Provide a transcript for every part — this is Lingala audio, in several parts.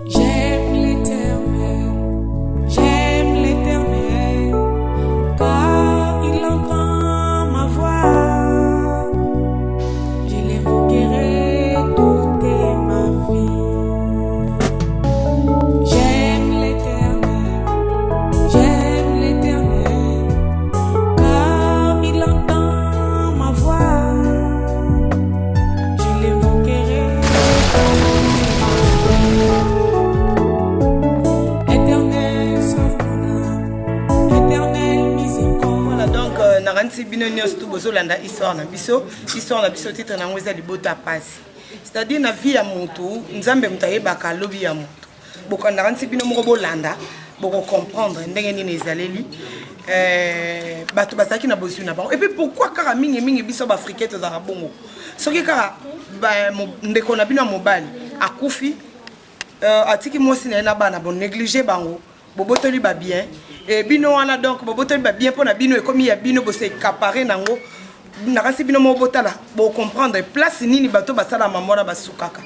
J'aime l'éternel, j'aime l'éternel, car il entend ma voix. Je l'invoquerai toute ma vie. J'aime l'éternel, j'aime l'éternel, car il entend ma voix. Je l'invoquerai toute ma vie. Éternel, sauve mon âme. Éternel, miséricorde. Voilà, donc nakanisi bino nyonso tu bozolanda histoire na biso. Histoire na biso, titre nango eza Libota Pasi. C'est-à-dire, na vie ya motu, Nzambe moto ayebaka alobi ya motu. Nakanisi bino moko bolanda, bokocomprendre ndenge nini ezaleli. Bato bazalaki na bozwi na bango. Et puis pourquoi kaka mingimingi biso baafricain tozalaka bongo? Soki kaka ndeko na bino ya mobali akufi, atiki mwasi na ye na bana, bonéglige bango, bobotoli babien e bino wana. Donc bobotoli babien mpo na bino, ekomi ya bino, bos'accaparer nango. Nakasi bino moko botala, bocomprendre place nini bato basala mambo wana basukaka.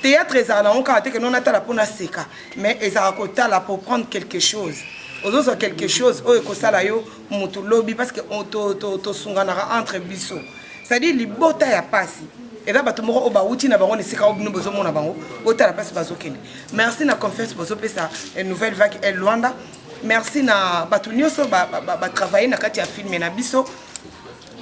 Théâtre ezalaka nango kaka te ke no natala mpo naseka, mais ezalaka kotala pour prendre quelque chose. Ozozwa quelque chose oyo ekosala yo motu lobi, parce que tosunganaka entre biso. C'est-à-dire, libota ya pasi eza bato moko oyo bawuti na bango na esika oyo bino bozomona bango. Botala mpasi bazokende. Merci na confiance bozopesa Nouvelle Vague El Luanda. Merci na bato nyonso batravaille na kati ya filme na biso,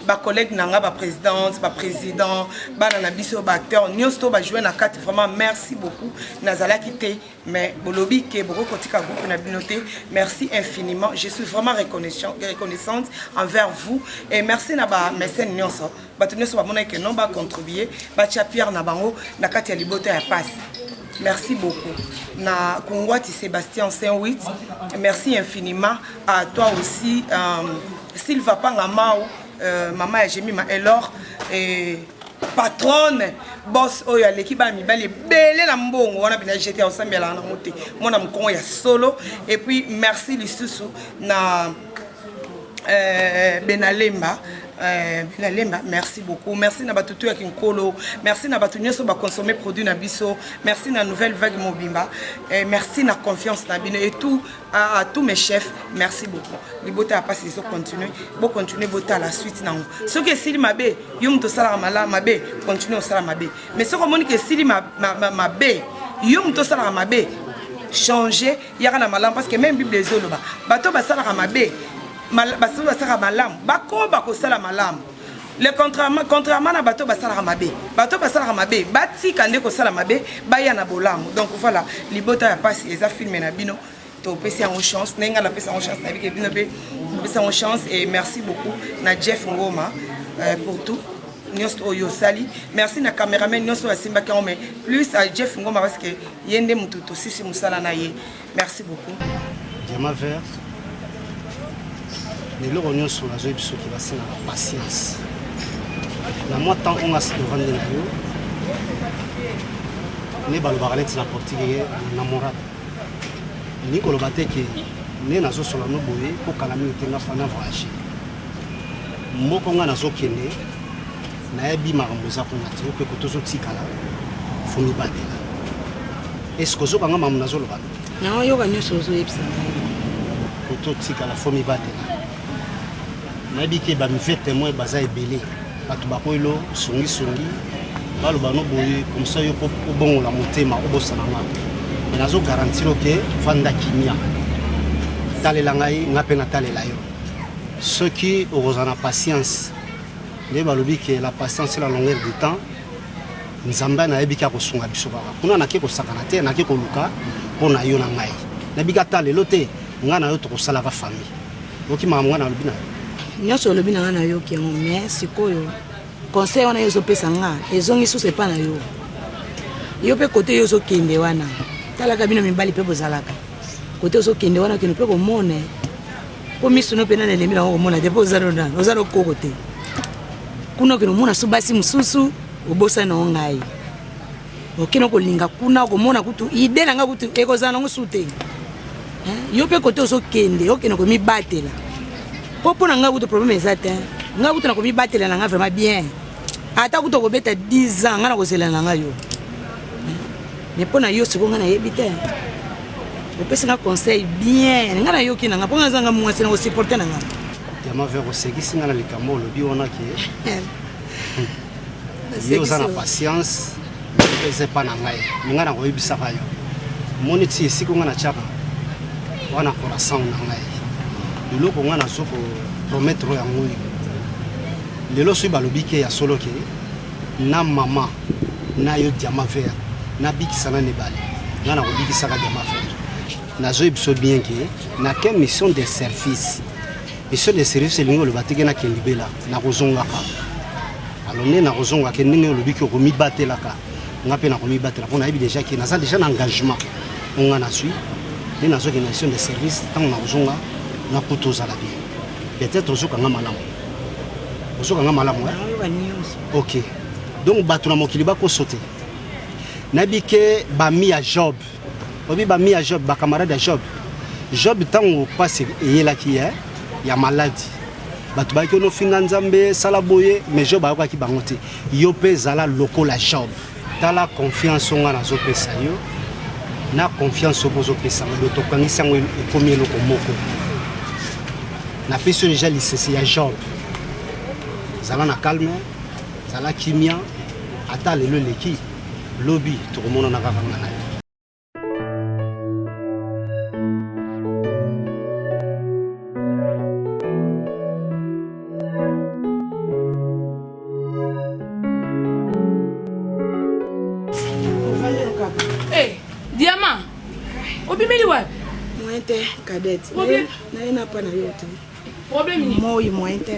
bacollègue na nga, baprésidente, baprésident, bana na biso, baacteur nyonso to bajoue na kati. Vraiment, merci beaucoup. Nazalaki te, mais bolobi ke bokoki kotika groupe na bino te. Merci infiniment, je suis vraiment reconnaissante envers vous. Et merci na bamécène nyonso, bato nyonso bamonaki ke non, bacontribue, batia pierre na bango na kati ya Libota ya Pasi. Merci beaucoup. Na Kongwati Sébastien Saint-Huit, merci infiniment à toi aussi. Sylva Pangamao, maman ya Jemima Elor, et patronne, boss oyo aleki bana mibali ebele na mbongo wana mpena jete osambelaka nango te, mwana mokongo ya solo. Et puis merci lisusu na Benalemba, Benalemba, merci beaucoup. Merci na bato tu ya Kinkolo, merci na bato nyonso baconsommer produit na biso, merci na Nouvelle Vague mobimba, merci na confiance na bino et tout à tous mes chefs, merci beaucoup. Libota ya Pasi ezocontinue, bocontinue botala suite nango. Soki esili mabe, yo moto osalaka malamu mabe, continue osala mabe. Mais soki omoni ke esili mabe, yo moto osalaka mabe, change, yaka na malamu, parce que même Bible ezoloba bato basalaka mabe, bato basalaka malamu bakoba kosala malamu. Le contrairement na bato basalaka mabe, bato basalaka mabe batika nde kosala mabe, baya na bolamu. Donc voilà, Libota ya Pasi eza filme na bino, topesi yango chance ndenge ngai napesi yango chance, nayebi ke bino mpe topesi yango chance. Et merci beaucoup na Jeff Ngoma pour tout nyonso oyo osali. Merci na cameraman nyonso oyo asimbaki yango, mais plus à Jeff Ngoma, parce que ye nde motu tosisi mosala na ye. Merci beaucoup. Diamant vert, leloko nyonso nazoyebi soki basengaka patience na mwa temps oyo ngasi tovandi na yo. Nde balobaka neti na portugais na namorada, elingi koloba te ke nde nazosola no boye mpo kala mingi te nga fa na voyage moko. Nga nazokende, nayebi makambo eza kuna te. Oke kote ozotikala, fo mibatela. Est-ce ozokanga makambo nazoloba? Naoyoka nyonso ozoyebisa ngai. Kote otikala, fo mibatela. Nayebi ke bamive témoin baza ebele, bato bakoyelo songisongi, baloba no boye comme ça yo mpo obongola motema, obosana nga. Me nazogarantir oke vanda kimia, talela ngai, nga mpe natalela yo. Soki okozala na patience, nde balobi ke la patience, la longueur du temps, Nzambe nayebi ke akosunga biso. Kaka kuna nake kosakana te, nake koluka mpo na yo na ngai. Nayebi ata lelo te, ngai na yo tokosalaka famille. Oki makambo ngai nalobi na yo? Nyonso olobi na ngai, nayoki yango. Mais sikoyo conseil wana yo ozopesa nga, ezongi susu epa na yo. Yo mpe kote yo ozokende wana, talaka bino mibali mpe bozalaka kote ozokende wana, okende mpe komona mpo miso no mpe nani elembi nango komona te, mpo oza nano oza lokoko te. Kuna okende omona so basi mosusu, obosani nango ngai. Okende kolinga kuna, okomona kutu idée na ngai kutu ekozala nango su te. Yo mpe kote ozokende, okende komibatela, mpo na ngai kutu problème eza te. Ngai kutu na komibatela na ngai vraiment bien. Ata kutu okobeta 10 ans, ngai na kozela na ngai yo. Mais mpo na yo sikoyo ngai nayebi te. Opesi nga conseil bien. Ngai nayoki na nga mpo ngai azanga mwasi na kosupporte na nga. Diamant vert osekisi nga na likambo olobi wana ke yo oza na patience eza epa na ngai me ngai nakoyebisaka yo omoni ti esika ngai natyaka wana coração na ngai eloko ngai nazo kopromettre oyo yango oyo lelo soki balobi ke ya solo ke na mama na yo diamant vert nabikisa nani ebale ngai nakobikisaka diamant vert nazoyebiso bien ke nake mission de service mission de service elingi oloba teke nakende libela nakozongaka alors nde nakozongaka ndenge olobi ke okomibatelaka nga mpe nakomibatela mpo nayebi deja ke naza deja na engagement oyo nga nazwi nde nazokende mission de service ntango nakozonga nakuta ozala bien peut-être ozokanga malamu ozokanga malamu eh? ok donc bato na mokili bakoso te nayebi ke bami ya job obi bami ya job bacamarade ya job job ntango mpasi eyelaki ye ya maladi bato bayaki onofinga nzambe sala boye mais job ayokaki bango te yo mpe zala lokola job tala confiance oyo ngai nazopesa yo na confiance oyo ozopesa ngai do tokangisi yango ekomi eloko moko napesi yo deja lisese ya job zala na calme zala kimia ata lelo eleki lobi tokomonana kaka nga na yo. Hey, Diamant, obimeli wapi? Moyen te, cadette. Naye na pa na yo te. Problème nini? Moi moyen te.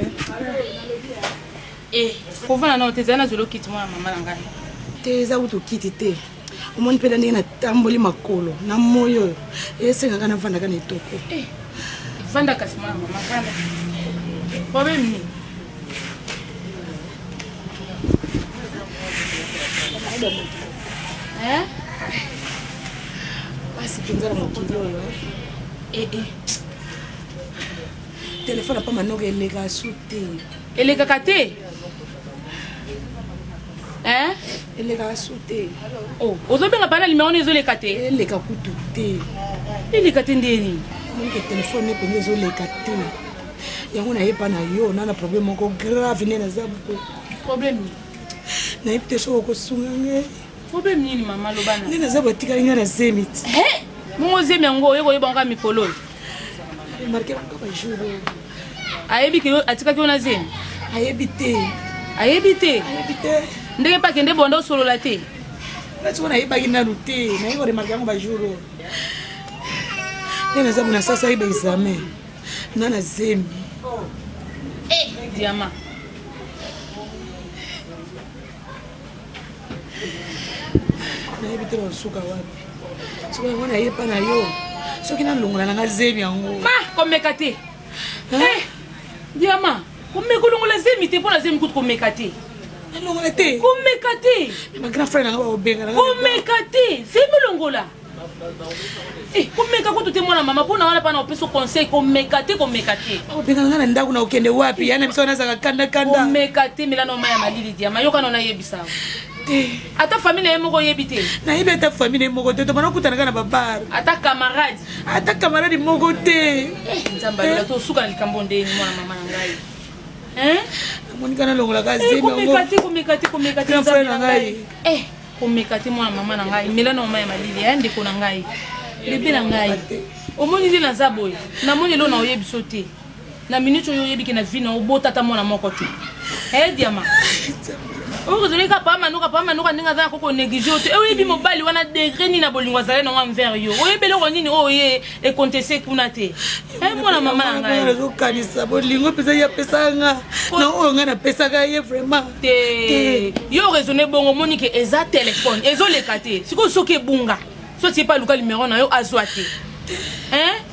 Eh, kovanda nao te, ezali nazwela okiti mwana mama na ngai. Te, eza kutu kiti te. Omoni mpe na ndenge natamboli makolo na moi oyo esengaka navandaka na etoko. Eh, vanda kasi mwana mama, vanda. Problème nini? Eh? Pasi mpenza na mokili oyo. Eh, eh. Telefone apa manoka eleka su te. Elekaka te. Hein? Elekaka su te. Oh, ozobenga pa na numero wana ezoleka te. Eleka kutu te. Eleka te nde nini? Monike telefone mpenza ezoleka te. Yango nayepa na yo na na problème moko grave nde naza bo. Problème nini? Nayebi te soki okosunga ngai. Problème nini mama loba na? Nde naza batikali ngai na zemi ti. He! Mongo zemi yango oye koyeba ngo mikolo oyo. Remarque yango ba jour oyo. Ayebi ke atikaki yo na zemi? Ayebi te. Ayebi te? Ayebi te. Ndenge mpe akende bonda osolola te. Nga soko nayebaki nanu te, naye koremarke yango ba jour oyo. Nde naza bona sasa ye ba examen. Na na zemi. Eh, diamant. Nayebi te basuka wapi. Soki yango nayepa na yo. Soki nalongola na nga zemi yango. Ma, komeka te. Eh, diamant, komeka olongola zemi te mpo na zemi kutu komeka te. Nalongola te. Komeka te. Ma grand frère na nga bakobenga. Komeka te. Zemi olongola. Eh, komeka kutu te mwana mama mpona wana mpana opesa conseil komeka te komeka te obengana nga na ndako na okende wapi ya na biso wana azalaka kanda kanda komeka te mela na mai ya malili diama yoka na nayebisa te ata famille na ye moko oyebi te nayebi ata famille na ye moko te tobana okutanaka na babar ata camarade ata camarade moko te nzambe alola tosuka na likambo ndeni mwana mama na ngai namoni kaka nalongolaka zemi komeka te komeka te komeka te Grand frère na ngai komeka te mwana mama na ngai mela na mama ya malili ya ndeko na ngai bebe na ngai omoni nde naza boye namoni elo na oyebi so te na minute oyo oyebi ke na vie na obota ata mwana moko te eh diama oyo kozali kaka pa manuka pa manuka ndenge aza na koko néglige yo te oyebi mobali wana degré nini na bolingo azali nango envers yo oyebi eloko nini oyo ye ekontese kuna te mwana mama na ngai nazokanisa bolingo mpenza ye apesaka nga na oyo ngai napesaka ye vraiment te yo raisonne bongo omoni ke eza telefone ezoleka te sikoyo soki ebunga so tie pa luka numero na yo azwa te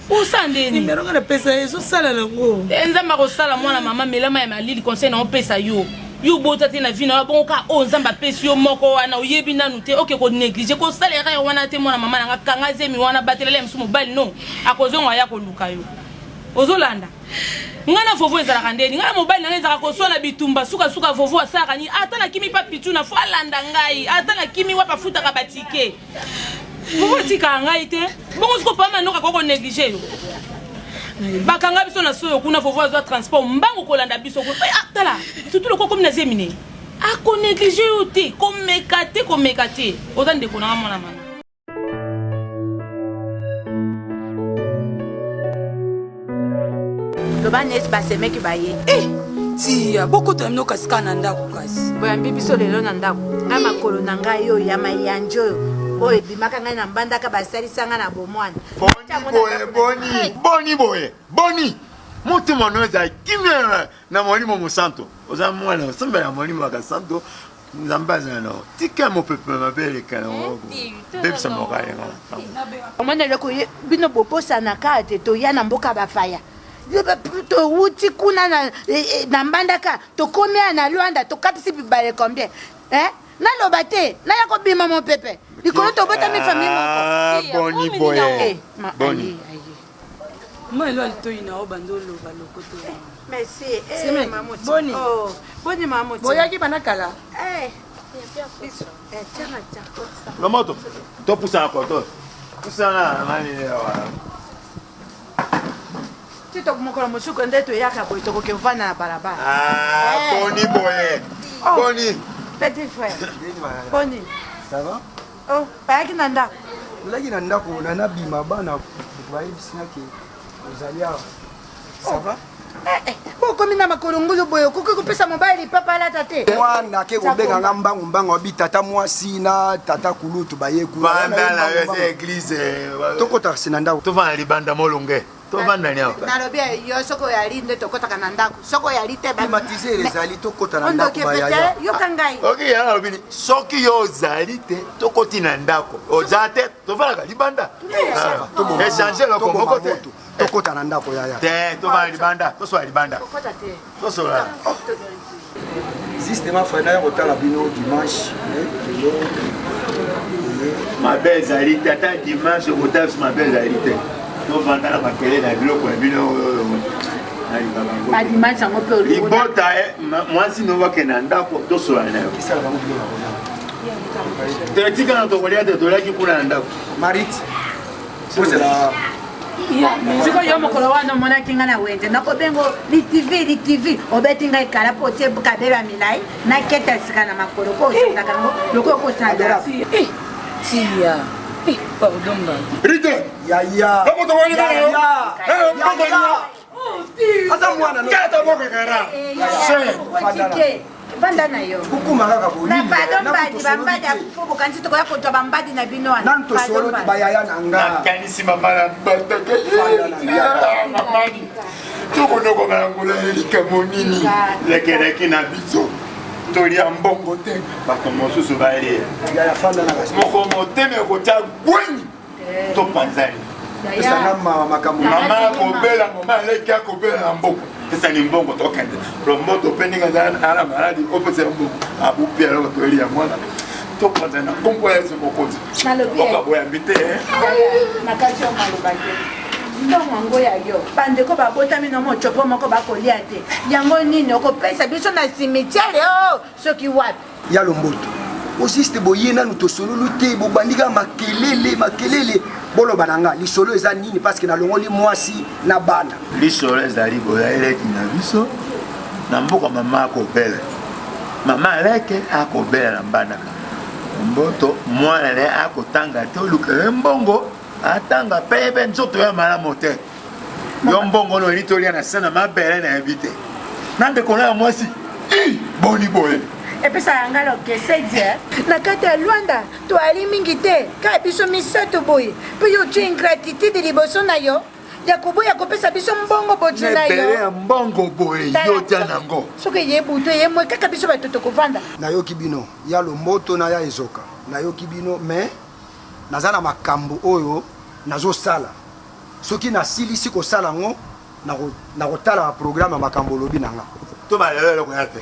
osa ndeni numero ngai napesa ye ezosala nango nzambe akosala mwana mama melama ya malili conseil na opesa yo yo obota te na vie na yo bongo kaka oyo nzambe apesi yo moko wana oyebi nanu te oke konéglige kosala erreur wana te mwana mama na nga kanga zemi wana batelela ya mosusu mobali no akozonga aya koluka yo. Ozolanda ngai na vovo ezalaka ndeni ngai na mobali na ngai ezalaka koswana bitumba sukasuka vovo asalaka nini ata nakimi pa pichuna fo alanda ngai ata nakimi wapi afutaka batike vovo atikaka ngai te bongo siko pama noka akoki konéglige yo bakanga biso na soyo kuna vovo azwa transport mbangu kolanda biso kuna eh, ah, tala surtout lokola komi na zemi ne akonéglige yo te komeka te komeka te oza ndeko na nga mwana mama. Loba neti basemeki baye. Eh, tia bokota bino kasi kaka na ndako kasi. Boyambi biso lelo na ndako. Ngai makolo na ngai oyo ya mayanje oyo oyo ebimaka ngai na mbandaka basalisa ngai na bomwana. Boni boye boni boni boye boni motema no ezali kimia na molimo mosanto oza mwana osambela molimo ya kasanto Nzambe azala na yo. Tika mopepe mabe eleka na yo. Bebisa moka yenga na ntango. Omoni eloko bino bobosanaka te toya na mboka bapaya towuti kuna na, e, e, na mbandaka tokomi ya na Luanda tokatisi bibale combien eh? naloba te naya kobima mopepe likolo tobotami famille moko ah, boni boye eh, boni Moi elo litoyi na yo bando oloba lokoto. Eh, merci. Eh, Seme, boni. Oh, boni mama. Boyaki bana kala. Eh. Biso. Eh, tiens, tiens. Lomoto. To pusana koto. Pusana nani awa. Ti to mokolo mosuku nde toyaka boye tokoki kovanda na balabala. Ah, eh. boni boye. Oh. Boni. Petit frère. Boni. Ça va? Oh, bayaki na ndako. Tozalaki na ndako na nabima bana bayebisi nga ke ozali awa. Ça va? Eh, eh, bokomi na makolo ngulu boye okoki kopesa mobali lipapa alata te mwana ake kobenga nga mbangu mbangu abi tata mwasi na tata kulutu baye kuna na yo eza eglise tokota se na ndako tovanda libanda molunge tovanda ni awa nalobi yo soki oyali nde tokotaka na ndako soki oyali te climatiseur ezali tokota na ndako bayaya yoka ngai oki ya nalobi ni soki yo ozali te tokoti na ndako oza te tovandaka libanda echange eloko moko te tokota na ndako yaya te tovanda libanda tosola libanda tosola Justement frère naya kotala bino dimanche lelo mabe ezali te ata dimanche okotala biso mabe ezali te tovanda na makele na biloko na bino oyo libota mwasi no bakende na ndako tosola na yo tika na tokolia te toliaki kuna na ndako marite bozela sikoyo yo mokolo wana omonaki ngai na wenze nakobengo litv litv obeti ngai kala mpo otie kabelo ya milai naketa sika na makolo ko osandaka yango lokola okosanda eh, tia eh, pardon ngai rite yaya aza mwana vanda na yo kokoma kaka na pardon mbadi bambadi ya fufu bokanisi tokoya kozwa bambadi na bino wana nanu tosolo te bayaya na nga nakanisi mama na mbatake tokonokoma na ngula ya likambo nini lekeleki na biso tolia mbongo te bato mosusu balia moko motema ekotya gwenyi topanzani mama akobela mama aleki akobela na mboka pesani mbongo tokende lomboto mpe ndenge aza na maladi opesa ya mbongo abupi eloko toyeli ya mwana topanzani na nkombo ya yesu mokonzi mboka boyambi te na kati yo maloba te mbongo yango ya yo bandeko babotami na mocopo moko bakolia te yango nini okopesa biso na cimetiere o oh, soki wapi ya lomboto osiste boye nanu tosololi te bobandi kaka makelele makelele boloba na nga lisolo eza nini parceke nalongoli mwasi na bana lisolo ezali boye eleki na biso na mboka mama akobela mama aleke akobela na mbandaka mboto mwana ne akotanga te olukela ye mbongo atanga mpe mpe nzoto ya malamu te yo mbongo oyo eliti olia na se na mabele nayebi te na ndeko na ya mwasi boni boye epesaka ngai lokesedi eh. na kati ya lwanda toali mingi te kaka biso misato boye mpe yo otye ingratitude liboso na yo ya koboya kopesa biso mbongo botu na yo ya mbongo boye yo tya nango soki eye butu eye moi kaka biso bato tokovanda nayoki bino ya lomboto na ya ezoka nayoki bino mais naza na makambo oyo nazosala soki nasilisi kosala yango nakotala ba programme ya makambo olobi na nga to ba lelo eloko ya te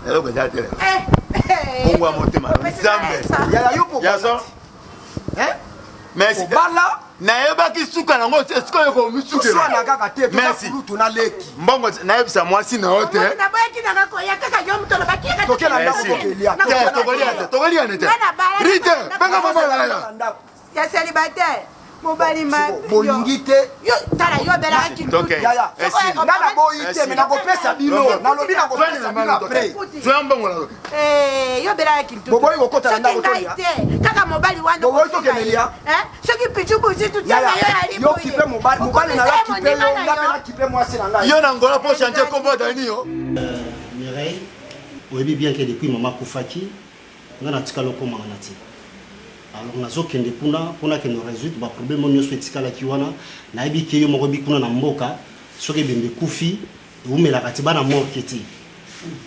eloko eza te eh, eh. bongo ya motema nzambe yaya yo yaso mais obala. Nayebaki suka nango esika oyo komisukela. Toswana kaka te, toza kulutu na leki. Mbongo nayebisa mwasi na yo te. Naboyaki nanga koya kaka yo moto olobaki yaka. Toke na ndako tokelia. Te, tokolia te, tokolia ne te. Rite, benga mama na yo. Ya célibataire. Mobali ma bolingi te. Yo tala yo belaka kintu. Yaya, nga naboyi te, mais nakopesa bino. Nalobi nakopesa bino après. Zwa mbongo na yo. Eh, yo belaka kintu. Boboyi kokota na ndako Soki ngai te, kaka mobali wana. Boboyi tokende lia. Eh, soki pichu buzi tu Yaya, tanga yo ali yo kipe mobali, mobali na yo kipe yo, nga pe na kipe mwasi na ngai. Yo na Angola po changer kombo ya Dani yo. Mireille, oyebi bien que depuis mama akufaki, nga natikala okomaka na te. Alors nazokende kuna mpo nakende résoudre ba problème oyo nyonso etikalaki wana. Nayebi ke yo moko oyebi kuna na mboka soki ebembe ekufi ewumelaka te, bana morgue te.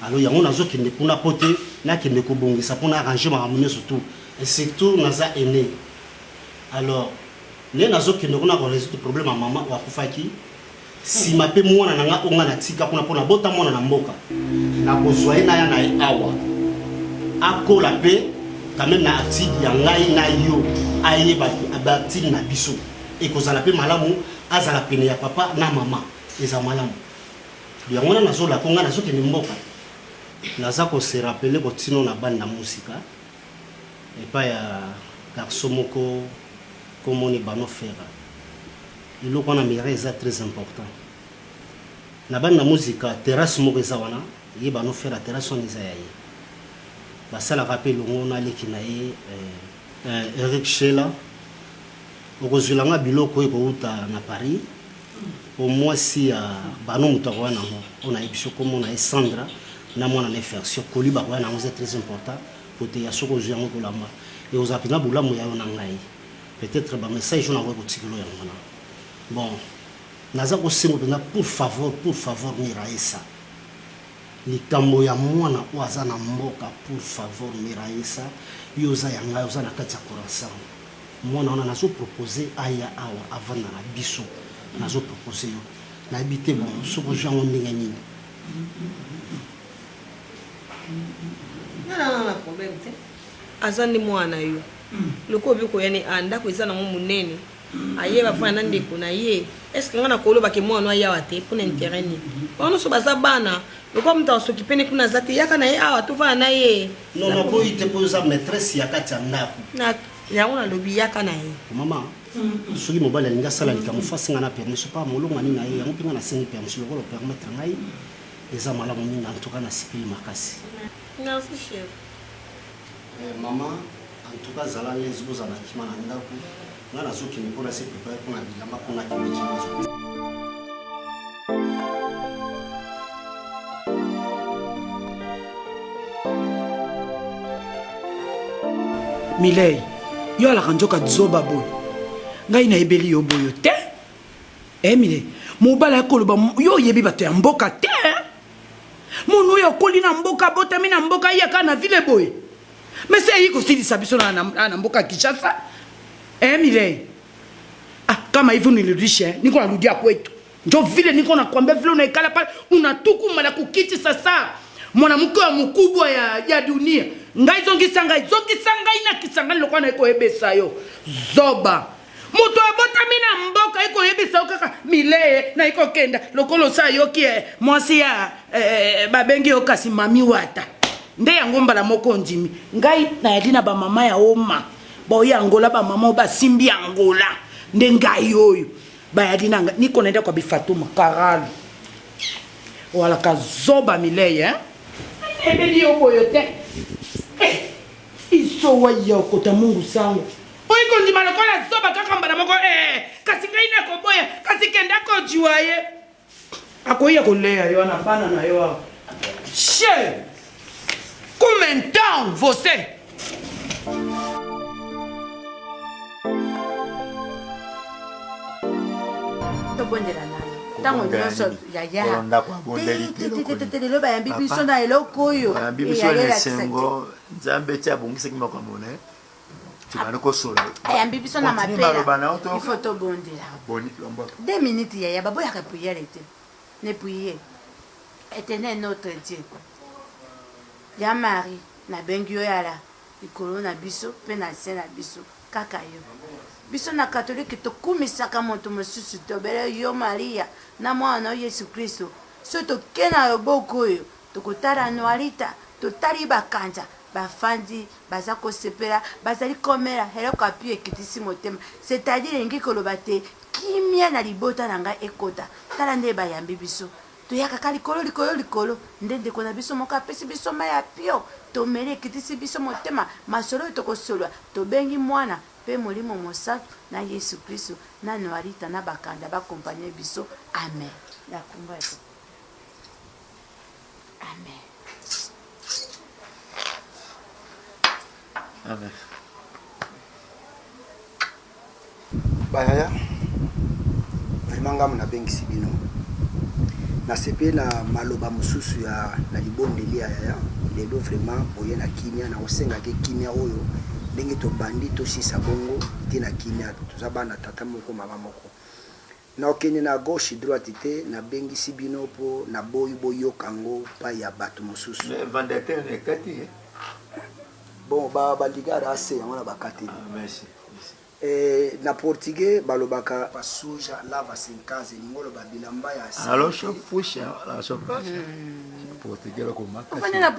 Alors yango nazokende kuna mpo te nakende kobongisa mpo na arranger makambo nyonso tout. Et surtout naza aine. Alors nde nazokende kuna ko résoudre problème ya mama oyo akufaki. Sima pe mwana na nga oyo nga natika kuna po nabota mwana na mboka. Nakozwa ye naya na ye awa akola pe quand meme na attitude ya ngai na yo ayeba ba attitude na biso. Ekozala pe malamu azala pene ya papa na mama eza malamu. Yango wana nazolako nga nazokende mboka. Naza ko se rappeler kotino na banda musika epai ya garçon moko kombo ne Bano Ferra. Eloko wana Mireille eza très important. Na banda musika terrasse moko eza wana ye Bano Ferra terrasse wana eza ya ye. Basalaka pe elongo na leki na ye Eric Shela. Okozwela nga biloko oyo ekowuta na Paris po mwasi ya Bano moto akoya na yango oyo nayebisi yo kombo na ye Sandra na mwana na ye Fercio colis bakoya na yango eza très important po te ya soki ozwi yango kolamba ekozala penza bolamu ya yo na ngai. Peut-etre ba message oyo nakoki kotikela yo yango wana. Bon, naza kosengo penza pour favor, pour favor Miraesa. Likambo ya mwana oyo aza na mboka pour favor Miraesa, yo oza ya ngai, oza na kati ya Curaçao. Mwana wana nazo proposer aya awa avanda na biso. Nazo proposer yo. Nayebi te bon soki ozwi yango ndenge nini. Nga na na problème te. Aza nde mwana na yo. Lokola obi koya ne ah ndako eza nango munene. Aye bafanda na ndeko na ye. Est-ce que nga na koloba ke mwana aya awa te pona intérêt nini? Bango nyonso baza bana. Lokola moto asokipe ne kuna aza te yaka na ye awa tovanda na ye. Non naboyi te po oza maitresse ya kati ya ndako. Na yango nalobi yaka na ye. Mama soki mobali alingi asala likambo faut asenga na permission pa molongani na ye yango mpe nga nasengi permission lokola opermettre ngai eza malamu mingi en tout cas nasepeli makasi. Merci chef. Eh maman en tout cas zala l'aise bozala na kima na ndaku nga nazo kende po na se preparer pona bilamba po na kende gymnase. Miley, yo alaka nzoka zoba boye. Ngai nayebeli yo boyo te. Eh Miley, mobali akoloba yo oyebi bato ya mboka te. Munu oyo akoli na mboka, abotami na mboka, aye kaka na ville boye. Mais se ayi kosilisa biso na, na, na mboka Kinshasa. Eh Mireille. Ah, kama hivi unirudishe, niko narudia kwetu. Njo vile niko nakwambia vile unaikala pale unatukuma na kukiti sasa. Mwanamke wa mkubwa ya, ya dunia. Ngai zongisa ngai, zongisa ngai na Kisangani lokola naye koyebisa yo. Zoba. Moto abotami na mboka ye koyebisa yo kaka milee naye kokenda lokola osi ayoki eh, mwasi ya eh, babengi yo kasi mami wata nde yango mbala moko ondimi ngai nayali na bamama ya oma baoya angola bamama oyo basimbi angola nde ngai oyo bayali na ngai niko naenda kwa bifatuma karalu walaka zoba milei eh? ebeli yo boyo te eh, isowa ya okota mungu sango Oyi kondima lokola zoba kaka mbala moko ee kasi ngai nakoboya kasi kenda kojua ye akoya koleya yo na bana na yo awa che comme então você tobondela nano ntango nyonso yaya lelo bayambi biso na eloko oyo bayambi biso na esengo nzambe ti abongisaki makambo na ye tibandi kosola ayambi biso na mapela il faut tobondela deux minutes yaya baboyaka priere te ne prier éternel notre dieu ya marie nabengi yo yala likolo na biso mpe na se na biso kaka yo. Biso na Katolike tokumisaka moto mosusu te, obele yo Maria na mwana na yo Yesu Kristo. Soki toke na loboko oyo, tokotala Anuarita, totali bakanza, bafandi, baza kosepela, bazali komela eloko ya pio ekitisi motema. C'est-à-dire elingi koloba te kimia na libota na ngai ekota. Tala nde bayambi biso. Toyaka kaka likolo, likolo, likolo. Nde ndeko na biso moko apesi biso mai ya pio, tomeli, ekitisi biso motema. Masolo oyo tokosolola, tobengi Mwana mpe Molimo Mosantu na Yesu Klisto na Anuarita na Bakanda ba accompagner biso. Amen. Na kombo ya Tata. Amen. Amen. Bayaya, vraiment ngambo nabengisi bino, nasepeli na maloba mosusu ya na libondeli ya yaya lelo. Vraiment boye na kimia, nakosengaki kimia oyo ndenge tobandi tosisa bongo te na kimia. Toza bana tata moko mama moko. Nakokende na gauche droite te, nabengisi bino po naboyi boyoka ngo pai ya bato mosusu. Mais ventilateur na ekati eh? Bon, ba baligara ase yango na bakateli. Ah, merci. Eh, na portugais balobaka suja lava sem casa, elingi oloba bilamba ya Alors, je fouche, alors je fouche. Portugais loko makasi. Ofandi na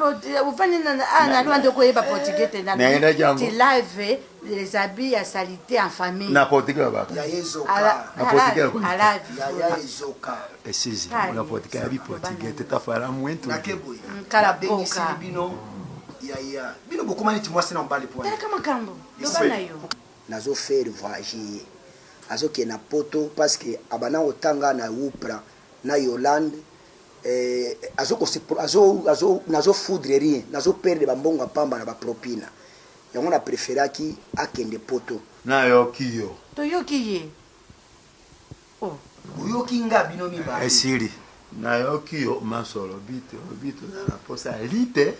ofandi na ah, na Luanda okoyeba portugais te na Nayendaki yango. tu lave les habits ya salite en famille. Na portugais babaka. Ya ezoka. Na portugais Ala- bakoki. Yaya ezoka. Esizi, Kali. na portugais abi portugais te tafala muito. Nake boye. Kala Nabengisili boka. bino yaya. Bino bokoma neti mwasi na mobali po. Talaka makambo. Loba na yo. Nazo faire voyager ye azokende na poto parce que abanda kotanga na Wupra na Yolande eh, azo kose azo azo nazo foudre rien nazo perdre ba mbongo ya pamba na ba propina yango na preferaki akende poto. Nayoki yo. Toyoki ye. Oh. Boyoki nga bino mibale. Esili. Nayoki yo masolo bite olobi toza na posa ya lite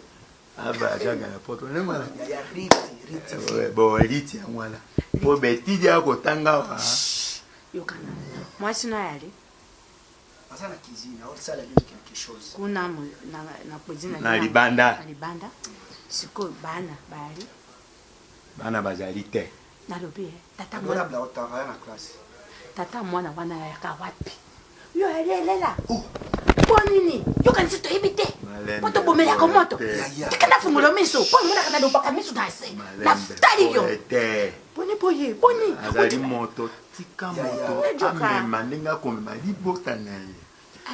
aba ajaga na poto ndenge wana. Ya riti riti. Eh, bon liti yango wana po betidi akotanga wa Yokana. Mwasi na yali. Aza na cuisine aosala bino quelque chose. Kuna na na cuisine na libanda. Na libanda. Sikoyo bana bayali. Bana bazali te. Nalobi eh, tata mwana. Honorable aotanga na classe. Tata mwana wana ayaka wapi? Yo elelela. Oh. Mpo nini? Yokanisi toyebi te. Mpo tobomelaka moto. Tika nafungola miso. Mpo omonaka nalobaka miso na se. Natali yo. Boni boye, boni. Azali moto, tika moto amema ndenge akomema libota na ye.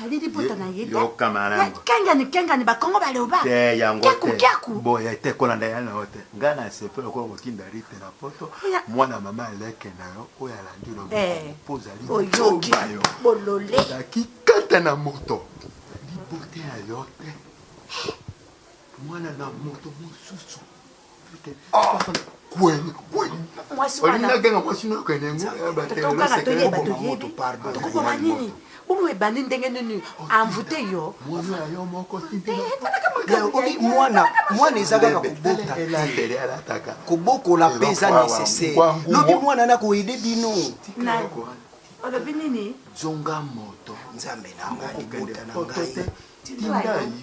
Ali libota na ye te. Yoka malamu. Kengani kengani bakongo baloba. Te yango Kiaku te. kiaku. Boye te kolanda ya na yo te. Ngai na sepela lokola kotinda rite na poto. Mwana mama aleke na yo oyo alandi loboko Eh. mpo ozali Oyoki. zoba yo. Bolole. Ozalaki kata na moto. Libota ya yo te. Mwana na moto mosusu. Kaka toyeba toyebi tokoboma nini bongo ebandi ndenge nini envoute yo mwana mwana eza kaka kobota te kobokola mpe eza nécessaire lobi mwana na koyede bino olobi nini zonga moto nzambe na ngai libota na ngai tinda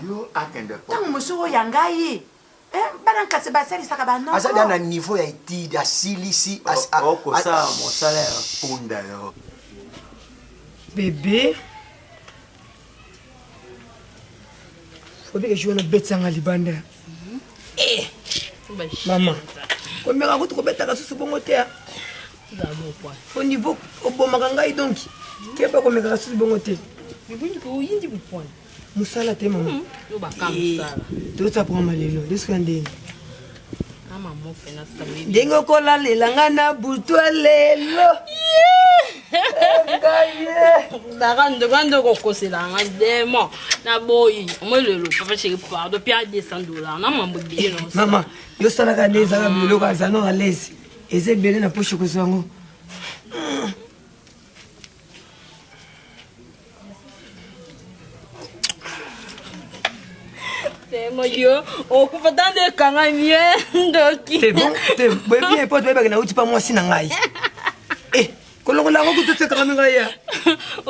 yo akende ntango mosusu oyo ya ngai Eh, bana nkasi basalisaka banoko aza da na niveau ya etide asilisi okosala mosala ya punda yo bebe obike jour wana obetisa nga libanda eh, mama komeka kutu kobetaka susu bongo te au niveau obomaka ngai donc keba komekaka susu bongo te mosala te mama hmm, eh, tozotsa programa lelo lesoka ndenge ndenge okolalela nga na butu lelo nga nde okokosela nga demo naboyi omoi lelo papa chéri pardon pia 200 dollar na mambo ebele mama yo osalaka nde ezaka biloko aza no alaise eza ebele na poche kozwa yango Temo yo okufa tande ekangami ye ndoki te bon te boye bien po toyebaki nauti pa mwasi na ngai eh kolongola yango kutu sekangami ngai ya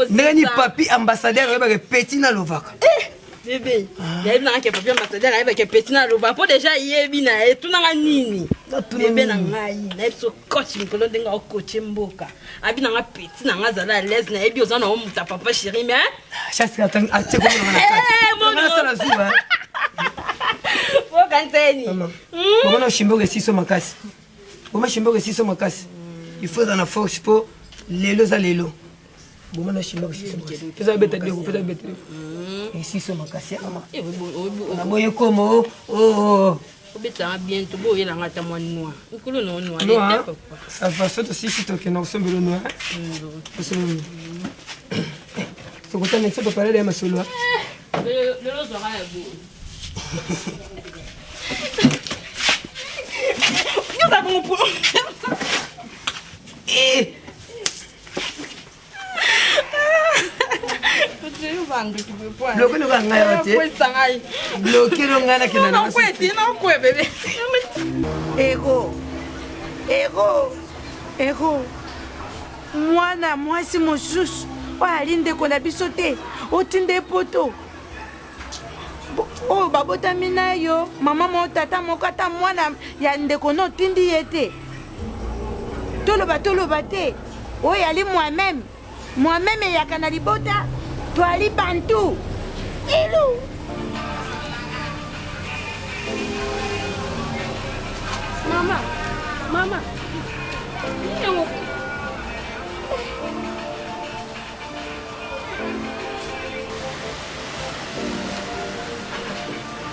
ndenge ni papi ambassadeur oyebaki petit nalovaka eh! Bebe, nayebi nanga ke papi ambassadeur ayeba ke petit naloba mpo deja ayebi na ye tunanga nini bebe na ngai nayebi so coach mikolo ndenge aokoche mboka abi nanga petit na ngai azala à l'aise nayebi oza na omuta papa chéri mais nasala zuwa okaniseni omona shimboka esiso makasi oma shimboka esiso makasi il faut eza na force mpo lelo eza lelo boma na shimboka esiso makasi pesa beta deko pesa beta deko esiso makasi ya mama naboyi komo obetanga bien to boyelanga ata mwa noir nkolo na noir noir ça va so tosisi tokenda kosombelo noir sokotana so topalele ya masolo lelo ozwaka ya boye yoza bongo po bloke loka ngai awa te bloke lo ngai nakenda ego ego ego mwana mwasi mosusu oyo ali ndeko na biso te otinda epoto oyo babotami na yo mama moko tata moko ata mwana ya ndeko no otindi ye te toloba toloba te oyo ali moi-même moi-même eyaka na libota toali bantu ilu mama mama nini yango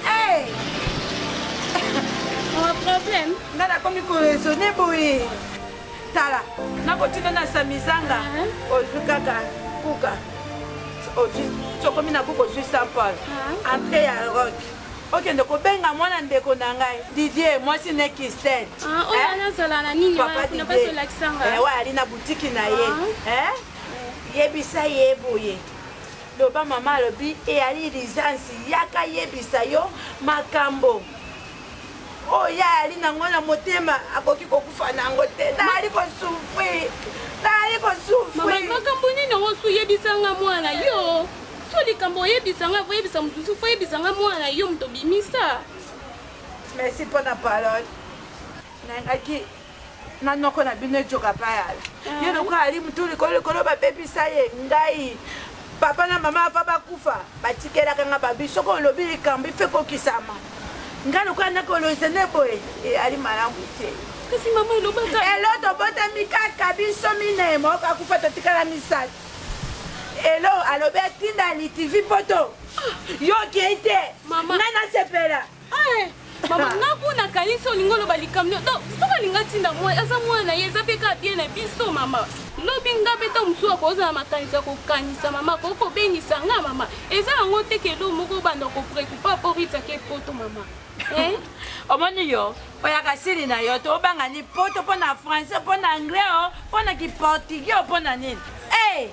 Hey! Mon problème nga nakomi koresone boye tala nakotinda na samizanga ozwi kaka kuka ozwi sokomi na kuka ozwi saint paul entrée ya rock okende kobenga mwana ndeko na ngai didier mwasi ne kistel oyo wana azala na nini wana kuna mpasi olakisa nga oyo ali na butiki na ye yebisa ye boye loba mama alobi eyali lisansi yaka yebisa yo makambo oyo ye ayali nango na motema akoki kokufa nango te nayali kosufri nayali kosufri makambo nini yango su yebisa nga mwana yo so likambo oyebisa nga oyebisa moto mosusu oyebisa nga mwana yo moto obimisa merci mpo na parole nayangaki na noko na bino ejoka payala ah. ye lokola ali motu likolo likolo babebisa ye ngai papa na mama ava bakufa batikelaka nga babi soki olobi likambo ife kokisama ngai lokola nakoloisa nde boye eyali malamu te kasi mama elobaka elo tobotami kaka biso minei moko akufa totikala misato elo alobi atinda litivi poto yo okei te ngai nasepela Eh, mama nga kuna nakanisi olingi oloba likambo donc soki alingi atinda mwana aza mwana na ye eza mpe kaka bien na biso mama lobi nga mpe ntango mosusu akozala makanisi ya kokanisa mama akoki kobengisa nga mama eza yango te kelo moko obanda koprekupa mpo ritake poto mama eh? omoni yo oyaka sili na yo to obanga ni poto mpo na français mpo na anglais o mpo na kiportugais o mpo na nini e eh,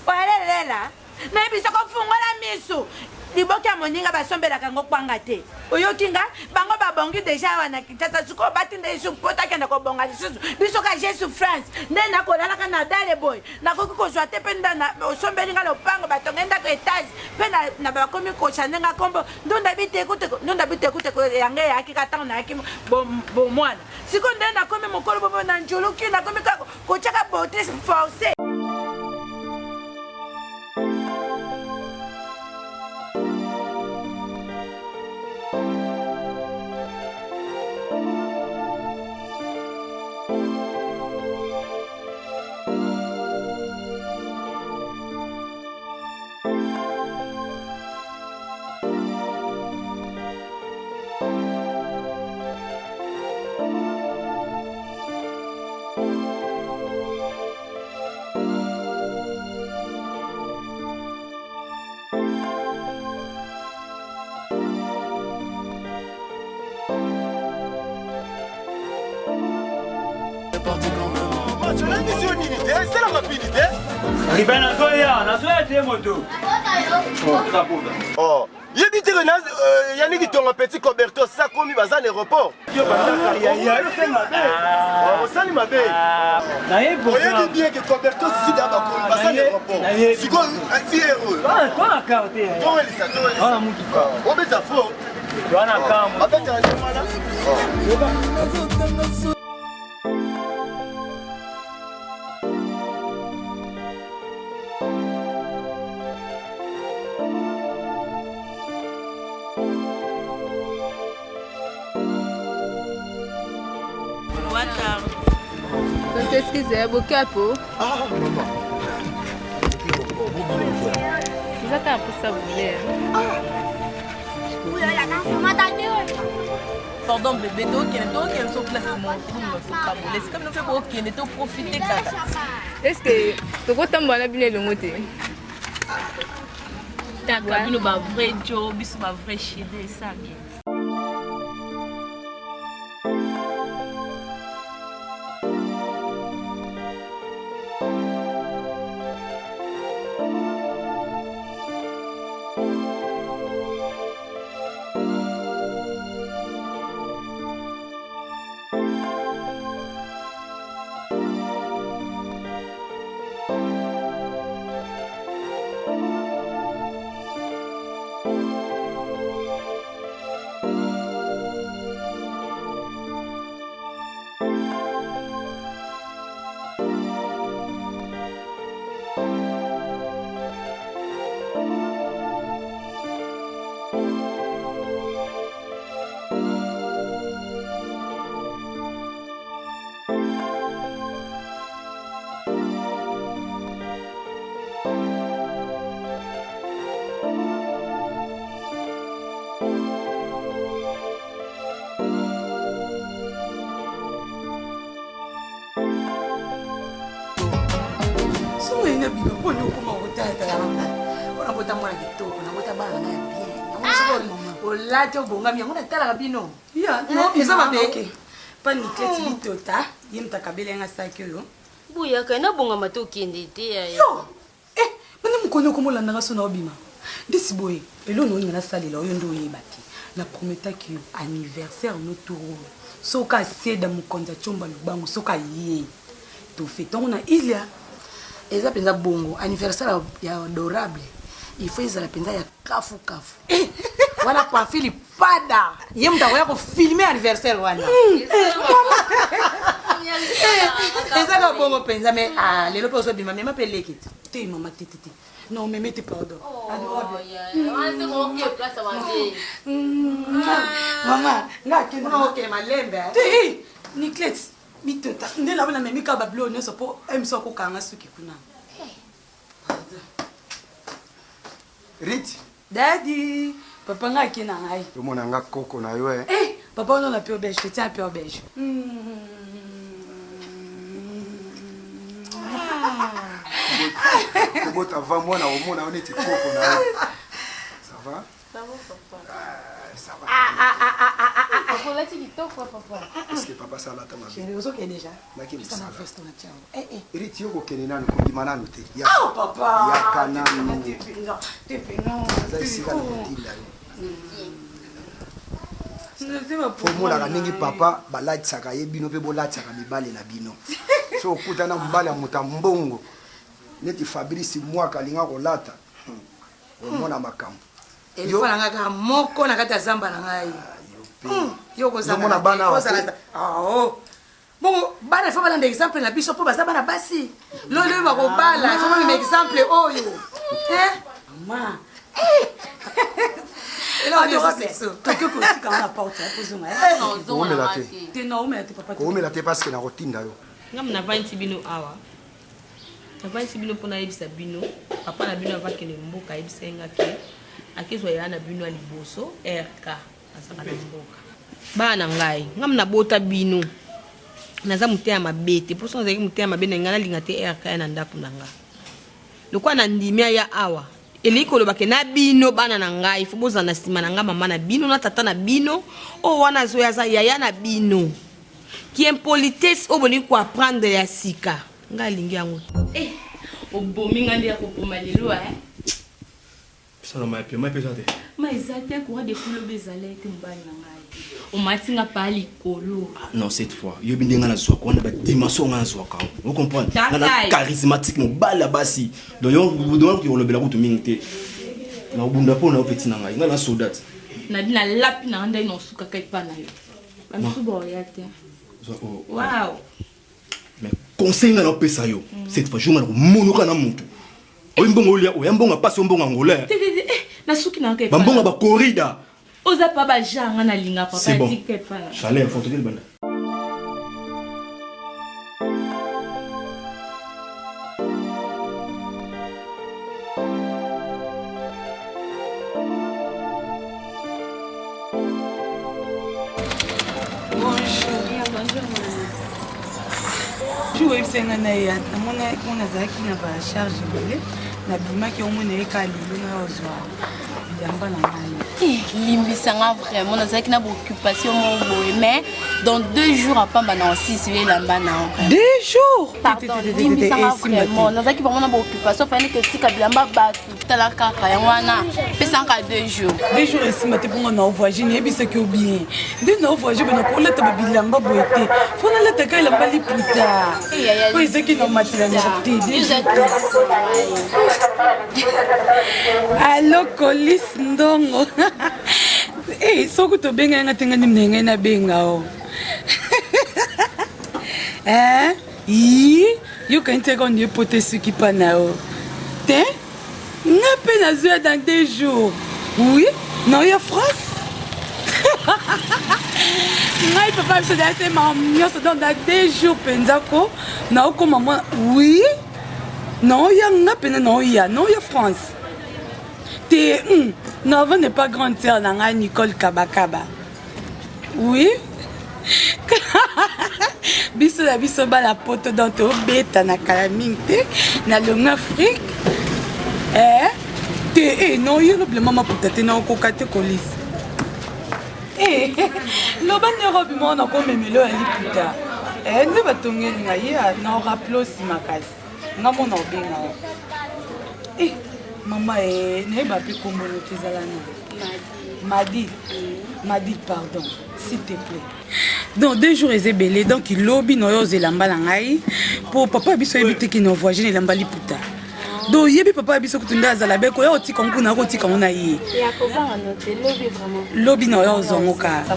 oyalelela nayebisa kofungola misu liboke ya moninga basombelaka yango kwanga te oyoki nga bango babongi deja awa na kinshasa sikoyo batinda yesu mpo takende kobonga lisusu biso ka jesu france nde nakolalaka na dale boye nakoki kozwa te mpe nda osombeli nga lopango batonge ndako etage mpe na bakomi kochande nga nkombo ndunda bitekuteko ndunda bitekuteko yango eyaki ka ntango nayaki bomwana sikoyo nde nakomi mokolo bobo na njuluki nakomi kaka kotyaka beauté forcé. Ribe nazoya, nazoya te moto. Oh. Yebi te que na euh, Yannick Tonga petit Coberto sa komi baza na aéroport. Yo bandaka ya ya osali mabe. Oyebi bien que Coberto sida bakomi baza na aéroport. Sikoyo ti heureux. Towelisa towelisa. Obeta faux. Babetaka nde wana. Donc excusez, bokapo. Ah, maman. Eza kaka mposa boule. Pardon bébé, tokende tokende so place moko tokabola esika bino mpe bokende toprofite kaka. Est ce que tokotambola na bino elongo te? Taka bino ba vrai jo biso ba vrai chérie esa bien. Songo ina bino mpo nde okoma kotalatala mpo nabota mwana kitoko nabota bana na ya bien yango soki olati obongami yango natalaka bino eza mabe pa nikleti bitota ye moto akabeli yanga saki oyo boyaka nabongama te okende te yaya yo eh bana mokoni okomolandanga so na obima ndesi boye eloko na olinga nasalela oyo nde oyeba te na prometaki yo anniversaire no tour oyo soki aseda mokonzi ya comba lubangu soki aye tofete yango na ilia eza mpenza bongo anniversaire ya adorable il faut ezala mpenza ya kafu kafu eh, wana pamphile pada ye moto akoya kofilme anniversaire wana hmm. eh, eh, eza ka bongo mpenza mais ah, lelo mpe ozobima mema mpe leki te te mama te te te non meme te pardon oh, mama nga akende malembe te niclete bitota nde na namemi kaka babilo nyonso mpo mso akokanga suki kuna Riti. Daddy, papa nga ake na ngai. Omona nga koko na yo eh. Eh, papa ono na pure belge, je tiens pure belge. Kobota va mwana omona yo neti koko na yo. Ça va? Ça va papa. Ah, ça va. Ah ah ah ah ah ah. Papa olati kitoko papa. Est-ce que papa sala ata mabe? Chérie, ozokende déjà. Naki mosala. Eh eh. Riti yo kokende nanu kobima nanu te. Ah papa. Yaka nanu. Te pena. Aza esika na kotinda yo. Omonaka ndenge papa balatisaka ye bino mpe bolatisaka mibali na bino. So okutana mobali ya moto ya mbongo neti Fabrice Mwaka alinga kolata omona makambo. Elifo na ngai kaka moko na kati ya zamba na ngai. Yo kozanga bana bongo bana ifo balanda exemple na biso mpo baza bana basi lolo oyo bakobala ifo bamema exemple oyo mama koumela te koumela te parce que nakotinda yo nga navandisi bino awa navandisi bino mpo nayebisa bino papa na bino avakende mboka ayebisa ye nga ke akezwa yaya na bino ya liboso rk azalaka na mboka bana na ngai nga nabota bino naza motema mabe te mposo nazalaki motema mabe na ngai nalinga te rk ya na ndako na nga lokola na ndimi aya awa elingi koloba ke na bino bana na ngai fo bozala na nsima na ngai mama na bino na tata na bino oyo wana azoya aza yaya na bino ki impolitesse oyo bolingi koapprendre ya sika ngai alingi yango te eh, obomi ngai nde ya koboma lelo eh. Saloma ya pema epesa te. Ma eza te courant de kuloba ezala ete mobali na ngai. Omati nga pa likolo. Non, cette fois, yobi nde nga nazwaka wana ba dimension nga nazwaka. Vous comprenez? Nga na charismatique mobali ya basi. Donc yo donc olobela kutu mingi te. Na obunda po na yo petit na ngai. Nga na soldat. Na bina lapi na ndai na osukaka epa na yo. Ba misusu baoya te. Wow. Mais conseil nga na opesa yo. Cette fois, jour nga na komonoka na mutu. Oyo mbongo olia, oya mbongo pasi, oyo mbongo angolais. Te te te, eh, nasuki na ba mbongo ba corrida. Oza pa ba genre nga nalinga papa C'est bon. tika epa na. Chaleur, faut te banda. Bonjour. Oyebisa ngai na ye namonaki mpo nazalaki na bacharge ebele nabimaki omona ye kaka lelo na ozwa bilamba na ngai Eh, limbisa nga vraiment nazalaki na baoccupation moko boye mais dans deux jours apamba na osisi yo elamba na yo deux jours pardon limbisa nga vraiment nazalaki vraiment na baoccupation fallait que tika bilamba bato tala kaka yango wana pesa nga deux jours deux jours esimba te mponga na ovoyage nayebisaki yo bien nde na ovoyage boye nakolata babilamba boye te fo nalataka elamba liputa oyo ezaki na matela na te alo kolis ndongo eh, soki tobengai nga te nga nde ngai nabenga o eh, yi yoka nti eka onie pote suki mpa na yo te nga mpe nazwi dans deux jours oui naoya france ngai papa biso deya se makambo nyonso donc dans deux jours mpenza ko naokoma mwana oui naoya nga mpenza naoya naoya france te mm, navo n'est pas grande sœur na ngai nicole kabakaba oui biso na biso bana poto donc tobeta na kala mingi te na longi afrique eh, te eh, non yo lobela maputa te naokoka te kolisa eh, loba nde robi moko nakomemelo ya liputa eh, nde batongeli ngai ye na oraple osi makasi nga mona obenga yo eh, mama eh, nayeba mpe kombono te ezala na madi madi pardon s'il te plaît donc deux jours eza ebele donc lobi na oyo ozwa elamba na ngai mpo papa ya biso oyebi te ke na voyage na elamba liputa donc oyebi papa ya biso kutu nde azala be koya kotika ngo kuna akotika ngo na ye lobi na oyo ozwa ngo kaka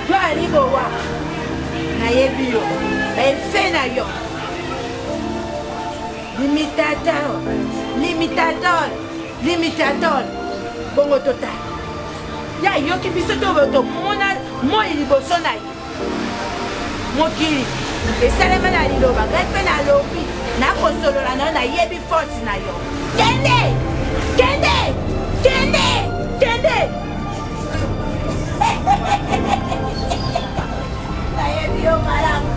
Yo alibowa nayebi yo efe na yo limitateur limitateur limitateur bongo totala ye ayoki biso to tomona moi liboso na ye mokili esalema na liloba ngai mpe nalobi nakosolola na yo nayebi force na yo kende kende kende kende nayebi yo malamu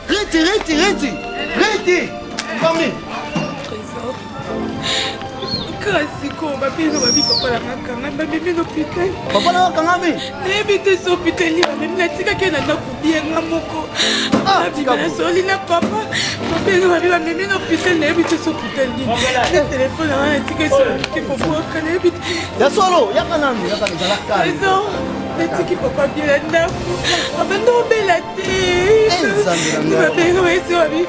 Riti, Riti, Riti, Riti, mami. Trésor. Kasi ko babino babi papa na nga kanga babimi na hôpital. Papa na nga kangami. Nayebi te so hôpital nini babimi natikaki ye na ndako bien nga moko. Nabima nasoli na papa babenga babi bamemi na hôpital nayebi te so hôpital nini. Na telefone na nga natikaki so ke kobwaka nayebi te. Ya solo, yaka nanu, yaka nanu, zala calme. Trésor, natiki papa bien na ndako. Abanda obela te. Babenga bayesi babi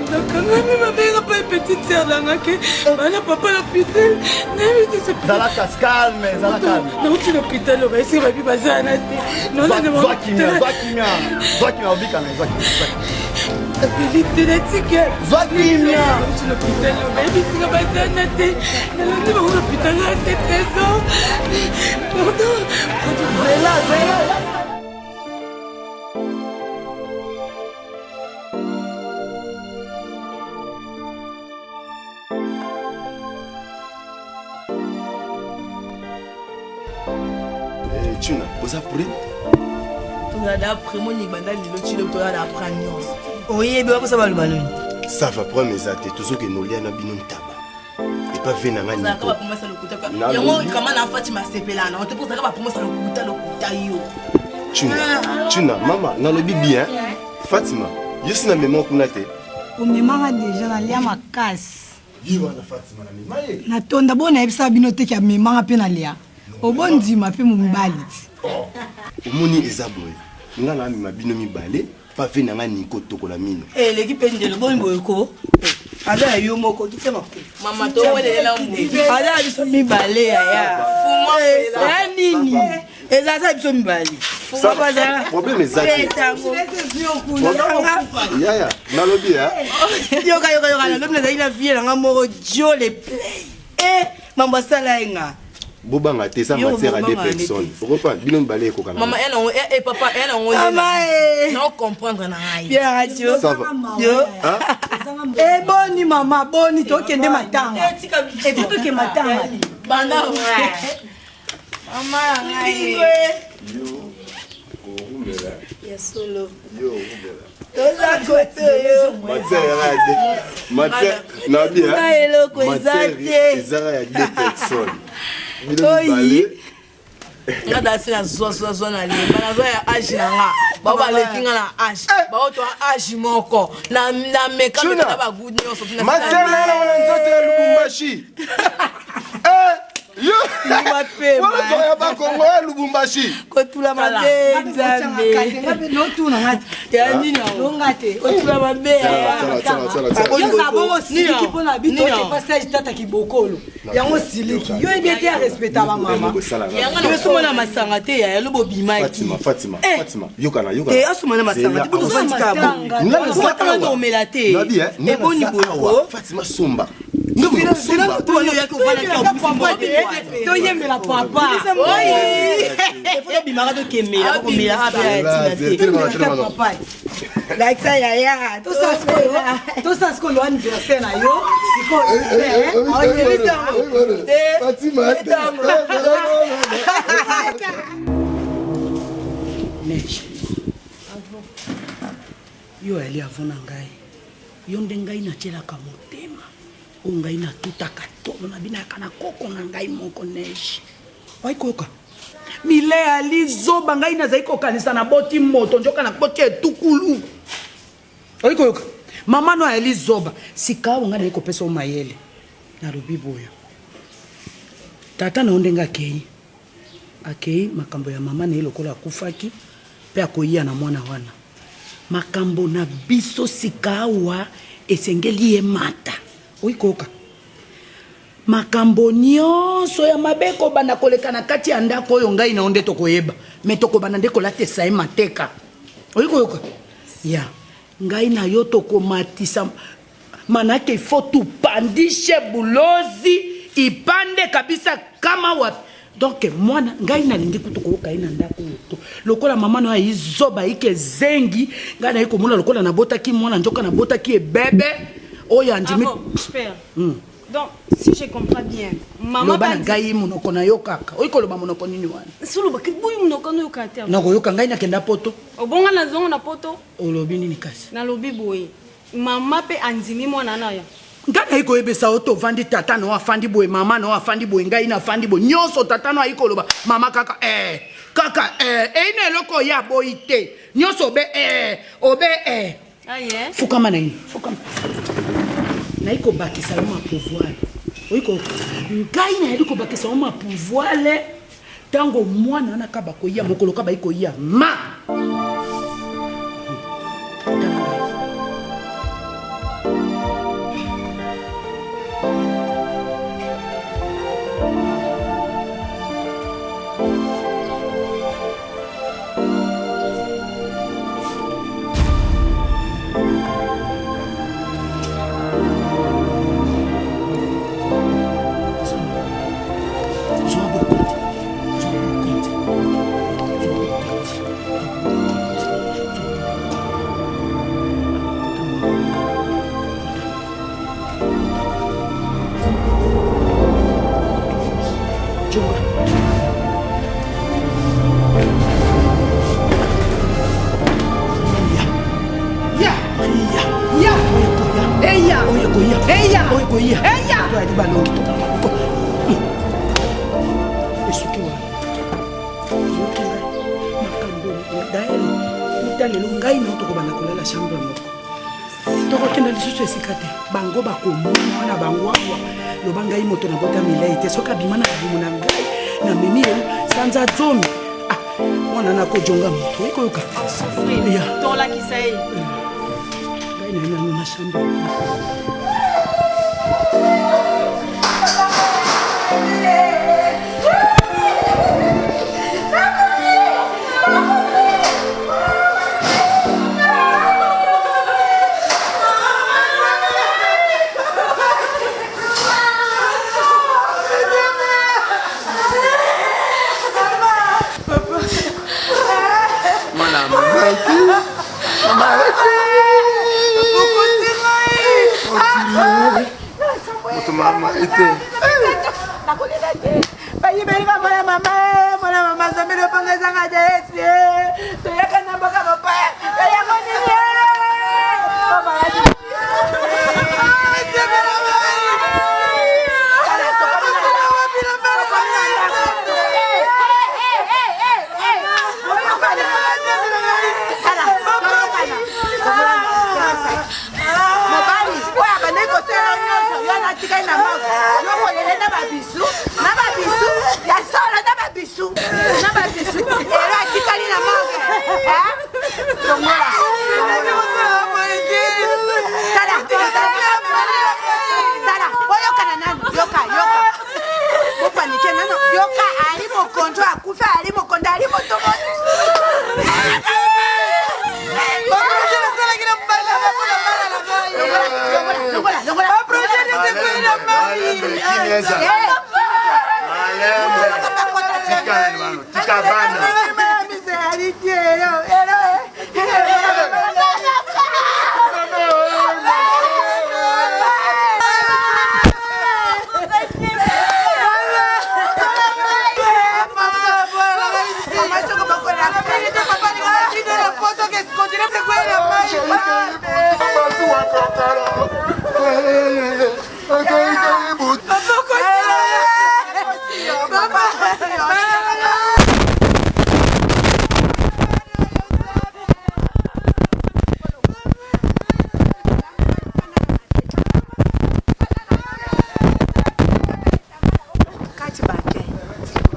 nakangami babenga mpe petite sœur na nga ke bana papa na hôpital nayebi te Zala calme, zala calme. nauti na hôpital oyo bayesi babi bazala na te Zwa kimia, zwa kimia. Zwa kimia, obika na, zwa kimia. Napeli te natika. Zwa kimia. Nauti na hôpital bayebisika bazana te. Nalandi bango na hôpital ya c'est trésor. Pardon. Zela, zela. Eh, Tuna, oza prêt? Toza da prêt moni banda lelo tshilo toza da prêt nyonso. Oyebi wakosa baloba nini? Ça va problème eza te tozokende olia na bino ntaba epa ve na ngai Ozalaka bapromese ya lokuta kaka. Yango kama na Fatima asepelaka na yo te mpo ozalaka bapromese ya lokuta lokuta yo. Tuna, Tuna, mama nalobi bien Fatima yo si na mema kuna te omemaka deja nalia makasi ye wana Fatima na mema ye natonda bo nayebisaka bino te ke amemaka mpe nalia obondima mpe mobali ti oh, omoni eza boye nga na amema bino mibale pave na nga niko tokola mino eh, eleki mpe ndelo boni boye ko aza ya yo moko kitya makolo mama towelela aza ya biso mibale yaya ya nini eza aza biso mibale problème eza te yaya nalobi yoka yoka yoka nalobi nazali na vie nanga moko jo le play e mambo asala ye nga bobanga te eza matière à deux personnes okopa bino mibale ekokana mama ya nango eh papa ya nango mama eh na comprendre na ngai bien radio yo eh boni mama boni tokende matanga eh toke matanga banda mama ya ngai yo orumela ya solo yo orumela toza kote oyo matière yaka ya de matière na bien na eloko eza te ezaka ya deux personnes bino mibale nga dasi na zwa zwa zwa na lemba nazwa ya age na nga bao baleki nga na age bao to age moko na meka na bagout nyonso matière na na nzoto ya lubumbashi yo wana ya bakongo ya lubumbashi kotula mabe nzambe ya nini longa te kotula mabe yoza bongo siliki mpo na bito oke passage tata kibokolo yango siliki yo yebi ete arespecta bamama asomana masanga te yaya lobo obimaki Fatima Fatima yokana yokana te asomana masanga te botofatika bongo tomela te eboni boyoko Fatima somba toyembela papa tobimaka tokemela komela lakisa yaya tosala sikoyo anniversaire na yo sikoyo neige yo ayali avant na ngai yo nde ngai natielaka motema oyo ngai natutaka tolo na binaka na koko na ngai moko neige oyi koyoka mile ali zoba ngai nazali kokanisa naboti moto nzoka naboti etukulu oyi koyoka mama no ayali zoba sika awa ngai nayi kopesa yo mayele nalobi boyo tata na yo ndenge akei akei makambo ya mama na ye lokola akufaki mpe akoyiya na mwana wana Makambo na biso sikawa esengeli emata. Oyi koyoka? Makambo nyonso ya mabe ekobanda koleka na kati ya ndako oyo ngai na yo nde tokoyeba. Me tokobanda nde kolatisa ye mateka. Oyi koyoka? Ya. Ngai na yo tokomatisa manake il faut tupandishe bulozi ipande kabisa kama wapi donc mwana ngai nalingi kutu koyoka ye na ndako oyo to lokola mama na yo ayi zoba ayike zengi ngai naye komona lokola nabotaki mwana nzoka nabotaki ebebe oyo andimi ah bon, Donc, si je comprends bien, maman loba na ngai monoko na yo kaka oyi koloba monoko nini wana soloba boyi monoko noyoka te nakoyoka ngai nakenda poto obonga nazongo na poto olobi nini kasi nalobi boye Mama pe andimi mwana na ya. Ngai nayi koyebisa yo tovandi tata na yo afandi boye mama na yo afandi boye ngai nafandi boye nyonso tata na yo ayi koloba mama kaka ee kaka ee eyi na eloko oye aboyi te nyonso obe ee obe ee fukama na ye fukama nayi kobakisa yo ma pouvoir oyi ko ngai nayali kobakisa yo ma pouvoir ntango mwana wana kaba koya mokolo kaba yi koya ma Jonga. Ya. Ya. Ya. Eya. Oyo koya. Eya. Oyo koya. Eya. To ali balongi to. Esuki wana. Yoki ngai makambo daele uta lelo ngai na yo tokobanda kolala chambre moko. Tokokenda lisusu esika te. Bango bakomona wana bango awa loba ngai moto nabota milai te soki abima na libumu na ngai namemi ye sanza zomi ah, mwana nakojonga moto ekoyoka Ya. Tolakisa ye. ngai na nano na chambre. Mwana mama moto mama ete nakolela te bayibelinga mwana mama mwana mama nzambe lopanga ezanga jaesi toyaka na mboka mopaya toyango nini mobali oyo abandaki kosala nyonso yo natikali na moko yo kolele na babisu na babisu ya solo na babisu na babisu elo atikali na moko longola tala tala boyokana nanu yoka yoka bopanike nano yoka ali mokonzi oyo akufi ali mokonzi ali moto tika bana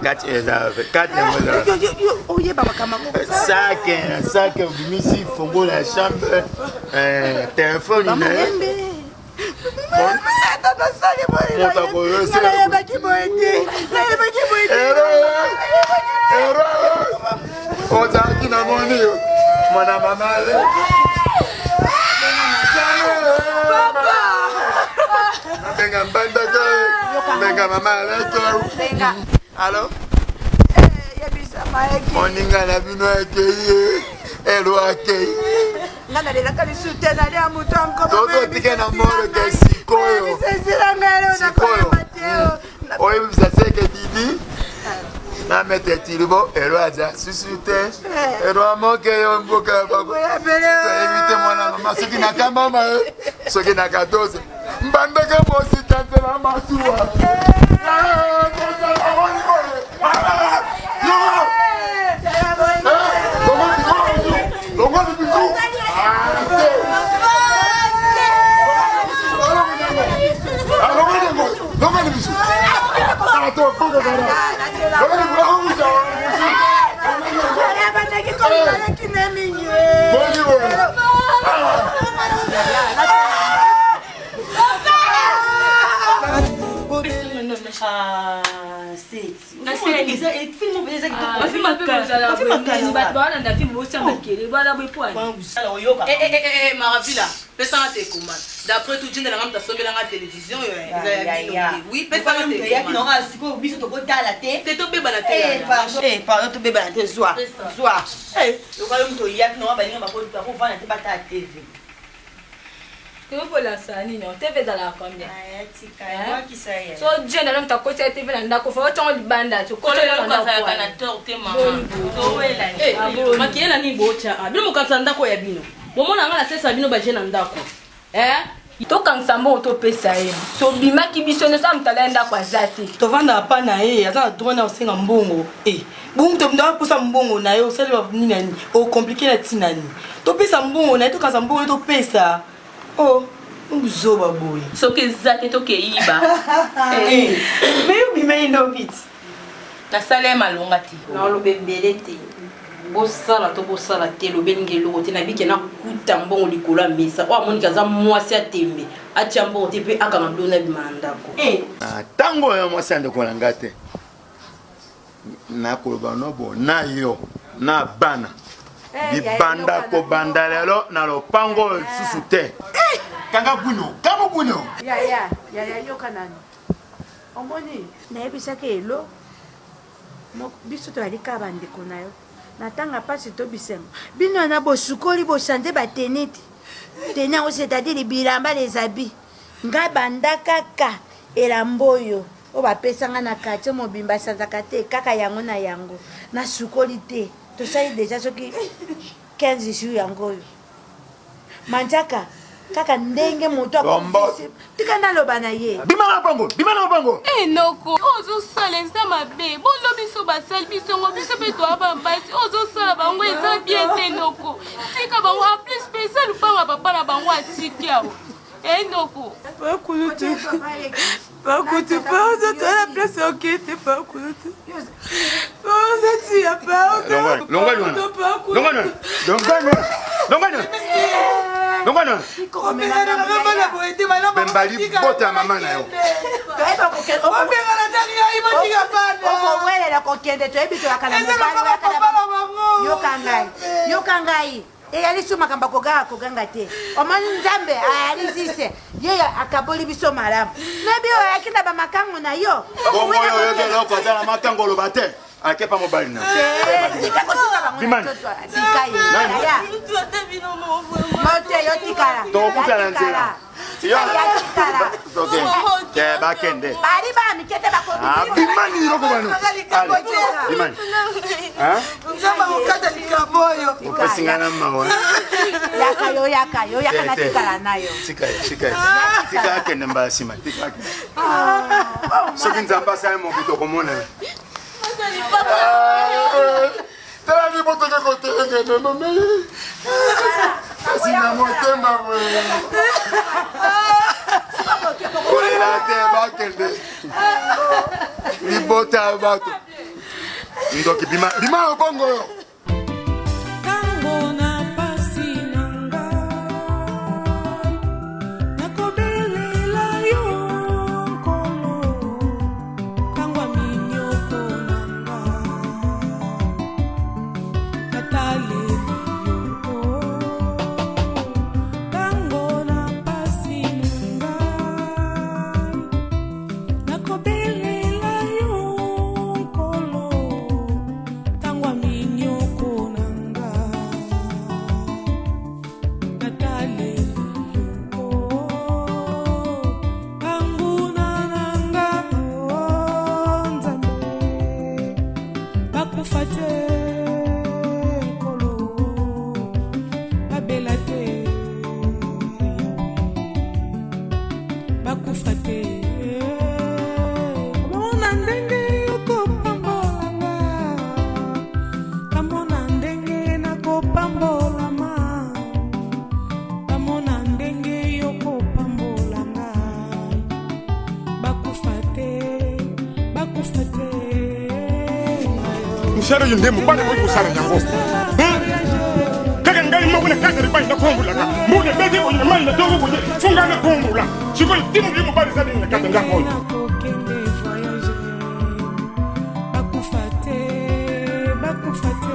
Kati eza kati yango eza oyeba makambo yango sake sake obimisi fongola ya chambre telefone na ye Moto akoyosa. nayebaki boye te nayebaki boye te ozalaki na moni yo mwana mama nabenga mbandaka benga mama aleke alo moninga na bino akei ye elo akei nga nalelaka lisusu te nalia moto tokotike na moroke sikoyo sikoyo oyebisa seke didi na mete tilibo elo aza susu te elo amoke yo mboka ya bako toyebi te mwana mama soki nakambama ye soki nakatose mbandaka mosika nzela masuwa Bato balanda filme bosia makele bala boepwani maravila pesanga te ekoma d'après tout jenda nanga moto asombelanga télévision oyo eza ya bino te oui pesanga te eyaki nonga sikoyo biso tokotala te te tobebana te pardon tobebana te zwa zwa lokola yo moto oyaki nonga balinga bakovanda te batala tv. Tokolasa nini? TV ezalaka combien? So Dieu na moto akotisa ye TV na ndako, fa otongo libanda, azalaka na tort te mama. Towela. Makiyela nini botya? Ah, bino mokanisa ndako ya bino. Bomona nga nasesa bino baje na ndako. Eh? Tokangisa mbongo topesa ye. Tobimaki biso nyonso moto alaya ndako aza te. Tovandaka pa na ye, aza na droit na osenga mbongo. E bongo to aposa mbongo na ye, osali nini na nini, ocomplike na ntina nini? Topesa mbongo na ye, tokanisa mbongo ye topesa. O buzoba boye. Soki eza te tokeyiba. Me yo bimai lobi ti. Nasala ye malonga te. Naloba ebele te. Bosala to bosala te, elobeli nge eloko te. Nabike nakuta mbongo likolo ya mesa. Oyo amoniki aza mwasi ya tembe, atia mbongo te mpe akanga biloko na bima na ndako. Ntango oyo mwasi ya ndeko na ngai te, nakoloba nobo na yo na bana libanda kobanda lelo na lopango oyo lisusu te. Kanga bwino, kanga bwino. Yaya, yaya, yoka nanu. Omoni, nayebisaki elo biso toyali kaka bandeko na yo na ntanga mpasi to bisengo. Bino wana bosukoli, bochange bateni te teni yango, c'est-à-dire bilamba, les habits. Ngai banda kaka elamba oyo oyo bapesa ngai na quartier mobimba asanzaka te, kaka yango na yango nasukoli te. Tosali deja soki 15 jours yango oyo manjaka kaka ndenge moto akofisi. Tika naloba na ye. Bima na lopango, bima na lopango. Eh, noko, ozosala eza mabe. Bolo biso basali biso ngo, biso mpe toya bambasi. Ozosala bango eza bien te, noko. Tika bango, en plus mpe eza lopango ya papa na bango atiki awa. Eh, noko. Bakulutu, bakulutu, pardon, toya na place okete, bakulutu. Pardon, tia, pardon. Longwa wana. Longwa wana. Longwa wana. Longwa wana. Longwa wana. Bemba libota ya mama na yo. Okowelela kokende, toyebi toyaka na mobali. Yoka ngai, yoka ngai, eyali su makambo akoganga koganga te. Omoni Nzambe ayali zise ye akaboli biso malamu. Nayebi oyo ayaki na bamakango na yo. Bongo oyo oyoki eloko aza na makango oloba te. Akepa mobali na. Tika kosimba bango na nzoto, tika ye. Yaya. Mote yo tikala. Tokokutana nzela. Te bakende. Bali ba mike te bakobi. Ah, bimani eloko bano. Allez, bimani. Hein? Nzambe akokata likambo oyo. Opesi ngai na mawa. Yaka yo, yaka yo, yaka na Te, te. tikala na yo. Tika ye, tika ye. Tika akende mbala nsima, tika akende. Soki Nzambe asali moki tokomonana. Tala libotoke kotelengene mame. Kasi na motema boye. Kolela te, bakende. Libota ya bato. Ndoki bima, bima obongo yo. Tango na pasi na ngai, nakobelela yo Nkolo. Tango ya minyoko na ngai, nataleli yo. Tango na pasi na ngai, nakobelela yo Nkolo. Tango ya minyoko na ngai, nataleli yo. Banguna na nga, oh, Nzambe, bakufa te Nkolo, babela te Yawe, bakufa te. Bamona ndenge okopambolanga, bamona ndenge nakopambolama, bamona ndenge yokopambolanga, bakufa te, bakufa te. Mosala oyo nde mobali akoki kosala yango kaka ngai moko na kati ya libai nakombolaka mbula ebeti boye na mai na tongo boye funga nakombola sikoyo ntina ye mobali eza nini na kati ya ndako oyo? Nakokende voyage, bakufa te, bakufa te.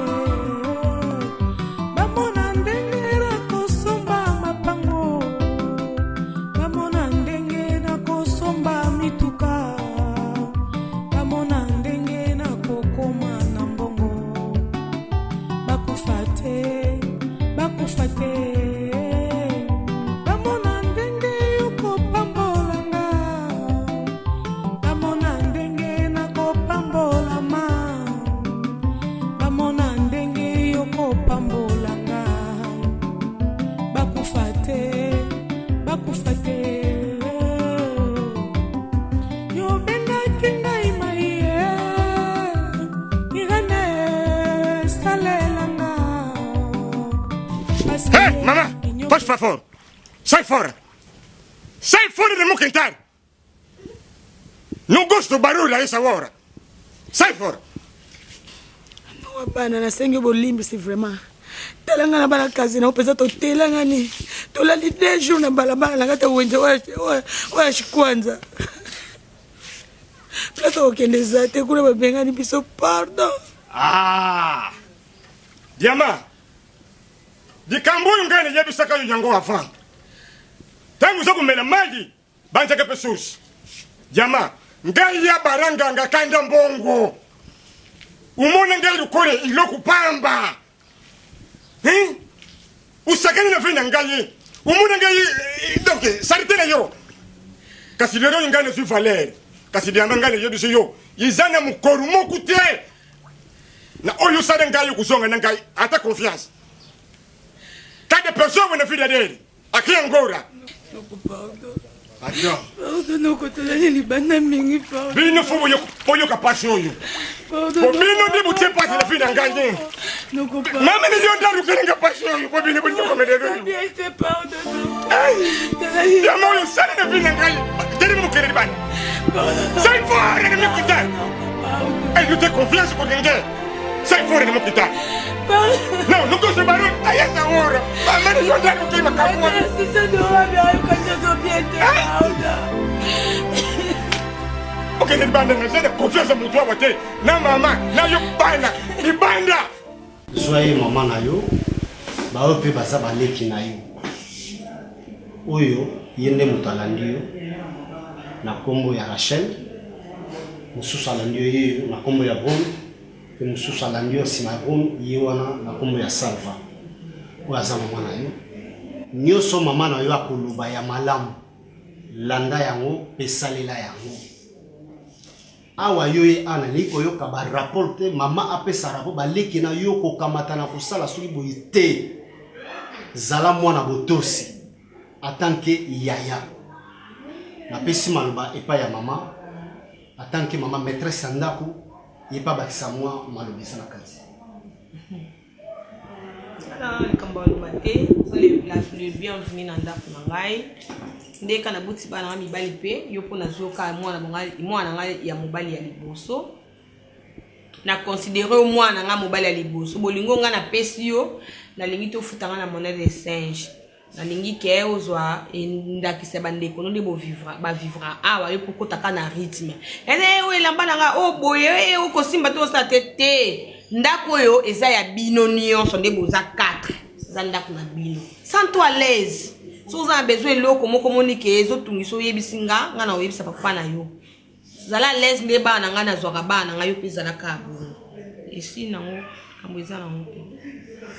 Bamona ndenge nakosomba mapango, bamona ndenge nakosomba mituka, bamona ndenge nakokoma na mbongo, bakufa te, bakufa te. Bamona ndenge Obengaki ngai mai Irene salelanga. Hey, mama, por favor, sai fora. Sai fora do meu quintal. Não gosto do barulho a essa hora. Sai fora. Wa bana nasengi bolimbisi vraiment tala ngai na bana kasi na mpenza totelangani tolali deux jours na balabala na kati ya wenze oyo ya shikwanza place okokende eza te kuna babengani biso pardon ah diama likambo oyo ngai nayebisaka yo yango avant ntango oza komela mai banzaka mpe source diama ngai ya baranganga kanda mbongo umona ngai lokola eloko pamba Hein? Usakani na vie na ngai. Umona ngai eh, donc salite na yo. Kasi lelo ngai nazwi valeur. Kasi diamba ngai nayebisi yo. Eza na mokolo moko te. Na oyo osala ngai okozonga na ngai ata confiance. Cada pessoa na vida dele. Aqui em Angola. Pardon. Pardon, noko tozali libanda mingi pardon. Bino fo boyoka pasi oyo. Po bino nde botie pasi na vie na ngai te. Mama ni yo nde alukeli nga pasi oyo po bino bolingi komelela oyo. Yama oyo osali na vie na ngai. Telemi mokele libanda. Sai fora na mikuta. Ei, não tem confiança com ninguém. Sai fora do meu quintal. Não, não gosto de barulho. A essa hora. Mama ni yo nde alukeli makambo oyo. Okende libanda naza na confiance ya moto awa te na mama na yo bana libanda. Zwa ye mama na yo, baoyo mpe baza baleki na yo. Oyo ye nde moto alandi yo na nkombo ya Rachel, mosusu alandi yo ye na nkombo ya Brune, mpe mosusu alandi yo nsima ya Brune, ye wana na nkombo ya Salva. Oyo aza mama na yo. Nyonso mama na yo akoloba ya malamu, landa yango mpe salela yango. Awa yo ye a nalingi koyoka ba rapport te mama apesa rapport baleki na yo kokamata na kosala soki boye te zala mwana botosi atanke yaya napesi maloba epai ya mama atanke mama maîtresse ya ndako ye mpe abakisa mwa maloba eza na kati Tala likambo ya loba te oza le bienvenu na ndako na ngai nde ka nabuti bana nga mibali mpe yo mpo nazwi oka mwana na ngai ya mobali ya liboso na considere yo mwana na ngai mobali ya liboso bolingo ngai napesi yo nalingi tofuta ngai na monnaie de singe Nalingi ke ozwa ndakisa ya bandeko no nde bavivra awa yo mpo okotaka na rythme ene oyo elamba na ngai oyo boye eh, okosimba te osala te te ndako oyo eza ya bino nyonso nde boza 4 eza ndako na bino sans toi à l'aise soki oza na besoin eloko moko omoni ke ezotungisa oyebisi nga nga na oyebisa papa na yo Zala à l'aise nde bana na ngai nazwaka bana na ngai yo mpe zala kaka bongo esi nango makambo eza nango te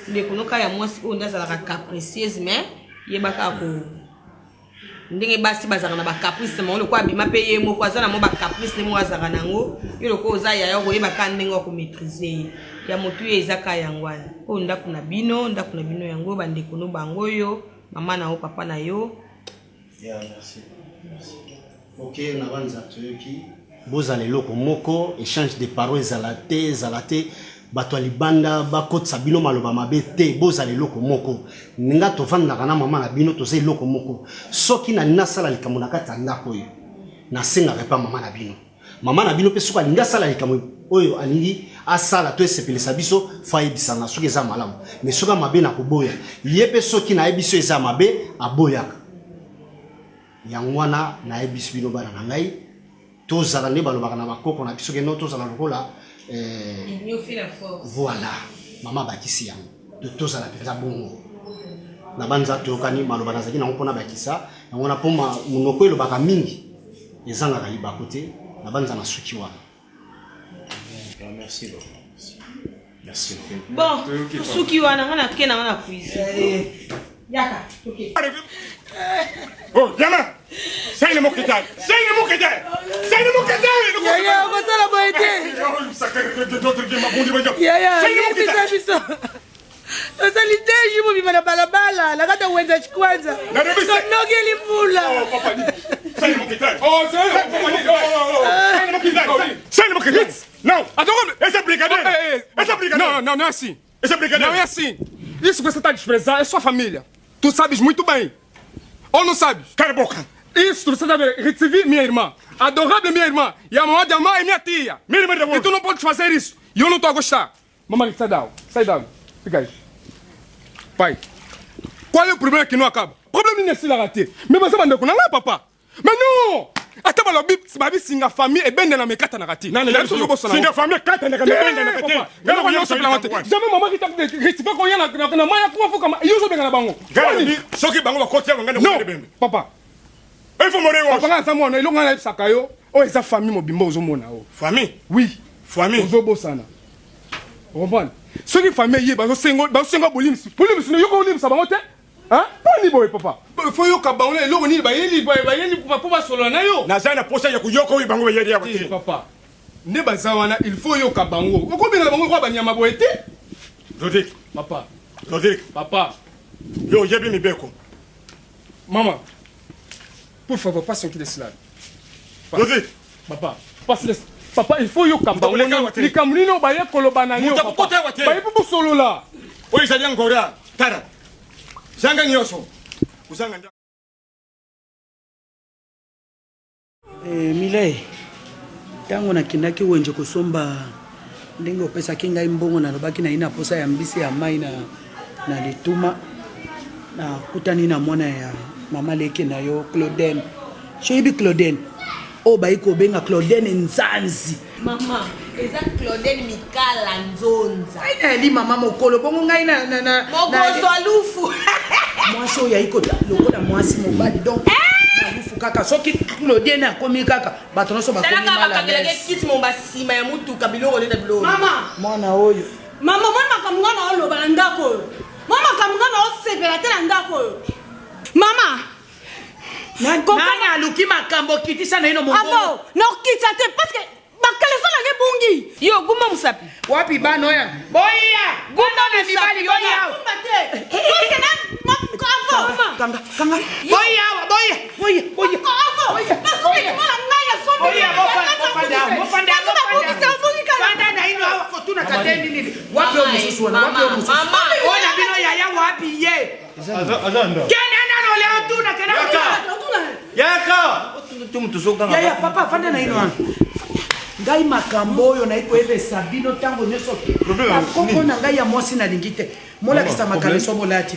ndeko noka ya mwasi oyo nde azalaka capricieuse mais yeba kaka ko ndenge basi bazalaka na bacaprice na bango lokola abima mpe ye moko aza na mwa bacaprice nde moko azalaka na yango yo lokola oza yaya okoyeba kaka ndenge okomaîtrise ye ya motu ye eza kaka yango wana oyo ndako na bino ndako na bino yango bandeko no bango oyo mama na yo papa na yo Yeah, merci. Merci. Ok, na banza toyoki bozala eloko moko échange de parole ezala te ezala te bato ya libanda bakotisa bino maloba mabe te bozala eloko moko nga tovandaka na mama na bino toza eloko moko soki nalingi nasala likambo na kati ya ndako oyo nasengaka epa mama na bino mama na bino mpe soki alingi asala likambo oyo alingi asala to esepelisa biso fo ayebisa nga soki eza malamu me soki mabe nakoboya ye mpe soki nayebi so eza mabe aboyaka yango wana nayebisi bino bana na ngai tozala nde balobaka na bakoko na biso keno tozala lokola eh, voilà mama abakisi yango tozala mpenza bongo na banza toyokani maloba nazalaki nango mpona bakisa yango wana mpo monoko elobaka mingi ezangaka libaku te na banza na suki wana merci beaucoup merci bon tosuki wana nga nake na nga na cuisine yaka toke oh yama Sai mo kita sai mo kita sai mo kita yaya okosala boye te yaya yebisa biso tozali deux jours mobima na balabala na kati ya wenza chikwanza tonokeli mbula oh, Oh, c'est Não! Essa é brincadeira! Essa é brincadeira! Não, não, não é assim. Essa é brincadeira! Não é assim. Isso que você está a desprezar é sua família. Tu sabes muito bem. Ou não sabes? Cala a boca! Isso, você sabe, recebi minha irmã. Adorável minha irmã. E a maior da mãe é minha tia. Minha irmã da E tu não podes fazer isso. E eu não estou a gostar. Mamãe, sai da água. Sai da água. Fica aí. Pai, qual é o problema que não acaba? Problème nini esilaka te. Mais baza bandeko na ngai papa. Mais non! Ata balobi babisinga famille ebendelama ekatanaka te. Nani Na biso tozobosana Singa yango. famille ekatanaka, Te, ebendelaka te. papa. Ngai nakoya kosepela yango te. Jamais mama ritifa koya na mai ya kuwa fukama. Yo ozobengana bango. Ngai nalobi, soki bango bakoti awa ngai Non, nakoya bembe. papa. Il faut mourir. Papa ngai aza mwana eloko ngai nayebisaka yo oyo eza famille mobimba ozomona oyo. Famille? Oui. Famille. Ozobosana. Comprendre? Soki famille eye bazosenga bazosenga bolimisi. Bolimisi no yoka olimisa bango te? Hein? Poni boye papa. Faut yoka bango na eloko nini bayeli bayeli mpo basolola na yo. Naza na posa ya koyoka oyo bango bayeli awa te. Papa. Nde baza wana il faut yoka bango. Okobengana bango lokola banyama boye te. Rodrigue. Papa. Rodrigue. Papa. Yo oyebi mibeko. Maman. Por favor, passe aqui desse lado. Rodrigue. Papa, passe desse. Papa, il faut yoka bango. Likambo nini oyo baye koloba na yo. Moto akokota awa te. Baye mpo bosolola. Oyo ezali Angola. Tala. Zanga nyonso. Kozanga ndako. Eh, Milei, ntango nakendaki wenze kosomba ndenge opesaki ngai mbongo nalobaki na ye na posa ya mbisi ya mai na, na lituma nakutani na mwana ya mama leki na yo Claudine. Soyebi Claudine oyo bayi kobenga Claudine Nzanzi. Mama, eza Claudine Mikala Nzonza. Ngai nayali mama mokolo bongo ngai na, na, na, Mokoso na, alufu. mwasi oyo ayi kota lokola mwasi mobali donc na lufu kaka soki Claudine akomi kaka bato nyonso bakomi Talaka mal à bakangelaki l'aise. kiti momba nsima ya motuka biloko nde na biloko. Mama. Mwana oyo Mama, mwa makambo nga na oloba na ndako oyo. Mwa makambo nga na osepela te na ndako oyo. Mama. Nani aluki makambo kitisa na ino mongongo. Abo, nakokitisa te parce que bakaleso na ngai ebungi. Yo gumba mosapi. Wapi bana oyo? Boya! Gumba Bana mibali boya! Gumba te. Parce que na avo. Kanga, kanga. Boya awa, boya. Boya, boya. Avo. Parce que mwana ngai asombi. Boya, bofanda, bofanda, bofanda, bofanda. Fanda na ino awa kotunaka te nini. Wapi oyo mosusu wana? Wapi oyo mosusu? Oyo na bino yaya wapi ye? Kende nano leo tuna, kende otuna. Yaka! Yaya, papa, fanda na ino wana. Ngai makambo oyo nayi koyebisa bino ntango nyonso bakoko na ngai ya mwasi nalingi te molakisa Mama, makaleso bolati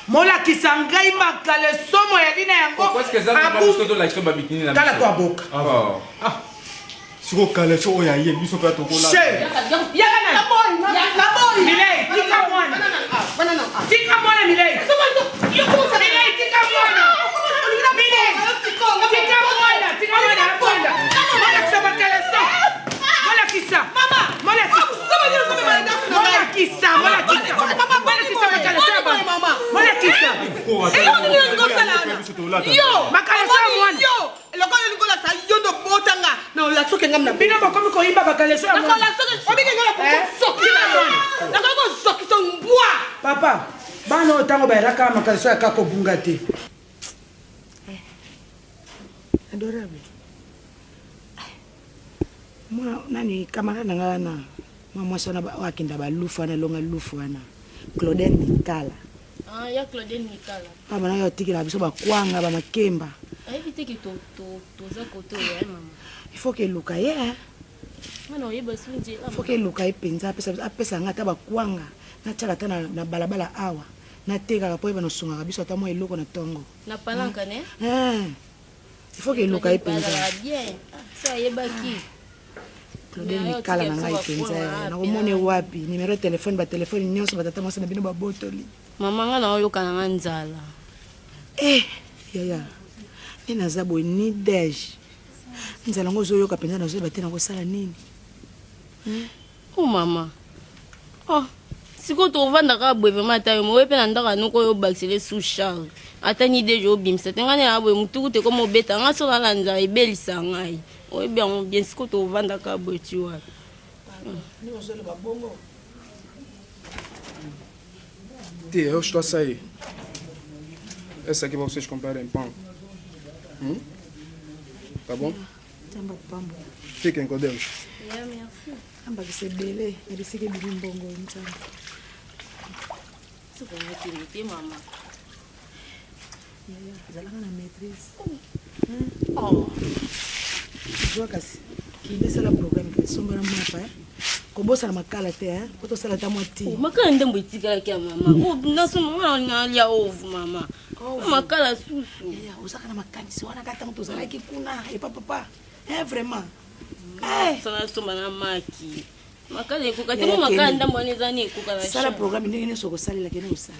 molakisa ngai makalesomo ya lina yango Abu- Tala to aboka. Siko kaleso oyo aye biso mpe tokola. Che! Milei, tika mwana. Tika mwana Milei. Milei, tika mwana. Milei, tika mwana, tika mwana afanda. Molakisa makaleso. Molakisa. Molakisa. Molakisa, molakisa. Molakisa makaleso ya bana. Molakisa. Eloko nini olingi osala wana? Yo! Makaleso ya mwana. Yo! Eloko oyo olingi olakisa yo nde obotanga na olakisa okenga na Bino bokomi koyimba bakaleso ya mwana. Obiki nga Eh? nakozokisa yo. Nakoki kozokisa mbwa. Papa, bana oyo ntango bayelaka makaleso ya kaka kobunga te. Adorable. Mwa nani camarade na ngai wana mwa mwasi wana oyo akenda balufu wana elonga lufu wana Claudine Mikala Ah, ya Claudine Mikala. awa bana oyo atikelaka biso bakwanga bamakemba ayebi te ke toza kote oyo ya mama. il faut ke eluka ye eh. Nga na oyeba su nzela. Il faut ke eluka ye mpenza apesa nga ata bakwanga natiaka ata na balabala awa natekaka mpo yeba nosungaka biso ata mwa eloko na ntongo Na palanka ne? Eh, il faut ke eluka ye mpenza Azalaka bien. Ah, so ayebaki. Claudine Mais Mikala na ayotika ngai biso mpenza bakwanga, eh, nakomona ye wapi numero ya telefone batelefone nyonso batata mwasi na bino babotoli Mama nga na oyoka na nga nzala. Eh, yaya nde naza boye ni dege nzala yango ozoyoka mpenza nazoyeba te nakosala nini Oh mama. Oh, sikoyo tovanda kaka boye vraiment ata yo moye mpe na ndako ya noko oyo obakisele sous charge ata ni deja obimisa te ngai na boye motuku te koma obeta ngai soki na nzala ebelisa ngai oyebi yango bien sikoyo tovanda kaka boye ti wapi ozoloba bongo Te, eu estou a sair. Essa aqui vocês comprarem pão. Hum? Tá bom? Nzambe akupambola. Fiquem com Deus. Yeah, merci. Ambakisa ebele na bisika ebimi mbongo Nzambe. Sokongakende te mama. Yaya, zalaka na maîtrise. Oh. Zwa kasi kende sala programme kasi somba na mapa eh. Kobosana makala te eh, po tosala ata mwa ti. Oh, makala ndembo etikalaki ya mama. Oh, nasomba nga nalia ovu mama. Makala susu. Yaya, ozaka na makanisi wana kaka ntango tozalaki kuna epa papa. Eh, vraiment. Eh. Sana somba na maki. Makala ekoka te, mo makala ndambo wana eza ni ekoka na Sala programme ndenge nyonso okosalela kende kosala.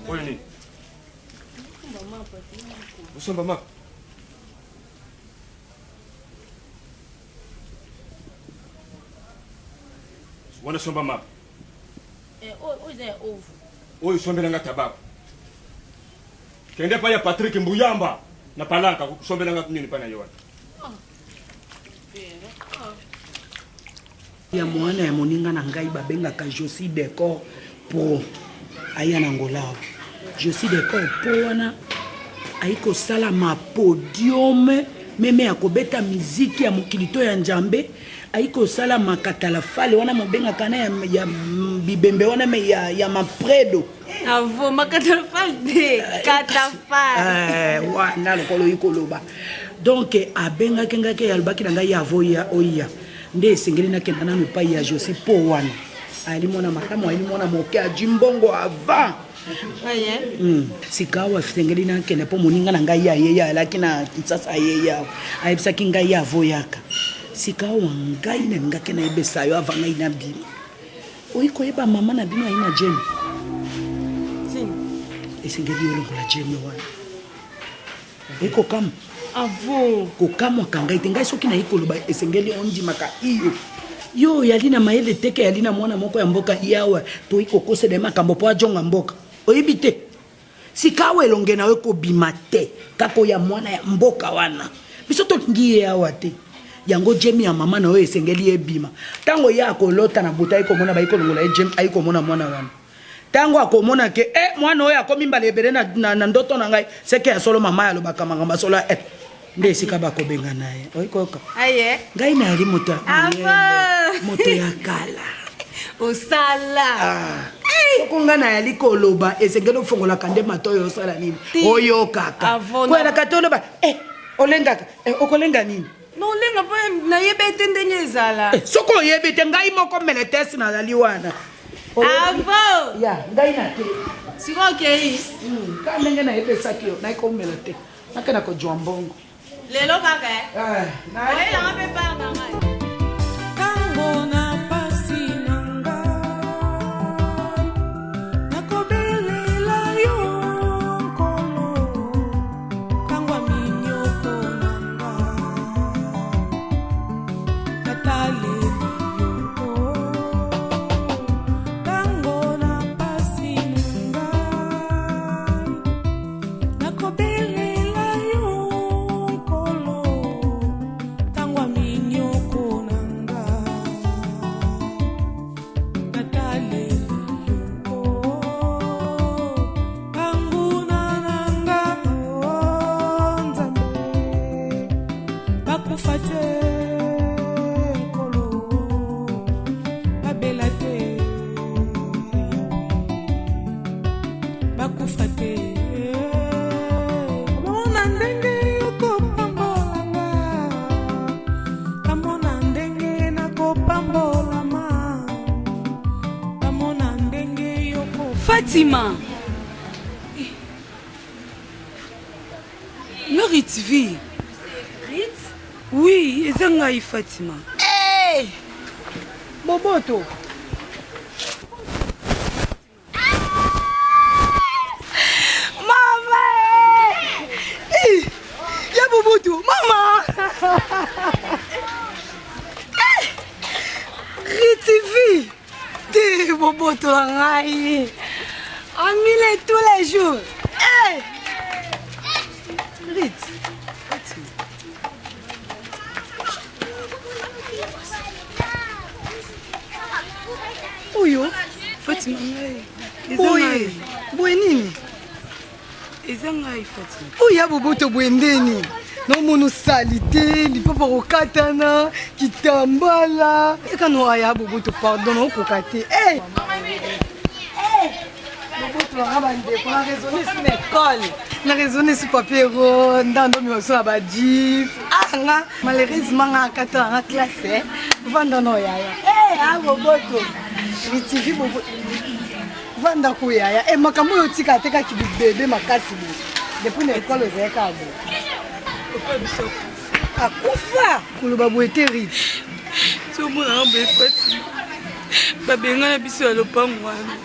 Oyo nini? Osomba mapa? Wana somba mapa. Eh, oyo eza ya ovu. Oyo osombela nga tabaku. Kende epai ya Patrick Mbuyamba na Palanka kosombela nga nini epai na ye wana. Ya mwana ya moninga na ngai babengaka Josi Decor Pro aya na Angola awa. Josi Decor Pro wana ayi kosala mapodium meme ya kobeta miziki ya mokili to ya Nzambe ayi kosala makatalafale wana mobengaka na ya, ya bibembe wana me ya, ya mapredo Avo makatalafale te katafale eh, wana lokola oyi koloba donc abengaki ngai ke alobaki na ngai avo ya oya nde esengeli nakenda nanu epai ya josi mpo wana ayali mwana malamu ayali mwana moke aji mbongo avant Sika awa esengeli nakende mpo moninga na ngai ye ayeya alaki na kinsasa ayeya awa ayebisaki ngai ye avoyaka sika awa ngai nalingaki nayebesa yo ava ngai nabima oyi koyeba mama na bino ayi na jemi esengeli yo olongola jemi wana ekokamwa avo kokamwaka ngai te ngai soki nayi koloba esengeli ondimaka iyo yo oyali na mayele teke yali na mwana moko ya mboka yawa toyi kokosela ye makambo mpo ajonga mboka oyebi te sikawa elonge na yo ekobima te kaka oya mwana ya mboka wana biso tolingi ye awa te yango jemi ya mama na yo esengeli ebima ntango ye akolota na buta ayi komona bayi kolongola ye jemi ayi komona mwana wana ntango akomona ke e mwana oyo akomi mbala ebele na, na, na ndoto na ngai seke ya solo mama alobaka makambo ya solo e nde esika bakobengana ye oyi koyoka ngai nayali moto ya moto ya kala osala ah. soko ngai nayali koloba esengeli ofongolaka nde matoi osala nini oyokaka koyalaka te oloba eh, olengaka eh, okolenga nini nolenga mpo nayebi ete ndenge ezala eh, soki oyebi te ngai moko meletesi nazali wana avo ya ngai na te sikoyo okei ka ndenge nayebesaki yo nayi komela te nakenda kozwa mbongo lelo kaka eh? oyelanga mpe part na ngai Tango na pasi na ngai nakobelela yo nkolo tango ya minyoko na ngai nataleli yo tango na pasi na ngai nakobelela yo nkolo tango ya minyoko na ngai nataleli yo banguna na nga nzambe bakufa te nkolo babela te bakufa te bamona ndenge okopambolanga bamona ndenge nakopambolama bamona ndenge yoko Fatima Yo Ritvi Rit Oui, eza ngai Fatima. Hey! Boboto. Mama! Eh! Ya Boboto, mama! Eh! Ritvi Te Boboto na ngai. Amile tous les jours. Hey! Rit. Oyo Fatima ngai. Boye boye nini? Eza ngai Fatima. Oyo ya boboto boye ndeni? Naomona osali te lipapa kokatana kitambala ekano aya boboto pardon naokoka te hey! Boboto nanga bandeko na raisonne su na ekole na raisonne su papier ro ndando miso na bajif ah nga malheureusement nga akata nanga classe vanda no yaya eh ah boboto ritivi boboto vanda ko yaya eh makambo oyo otika te kaki bibebe makasi boye depuis na ekole ozali kaka boye akufa koloba boye te riti tomonaka boye fati babengana biso ya lopango wana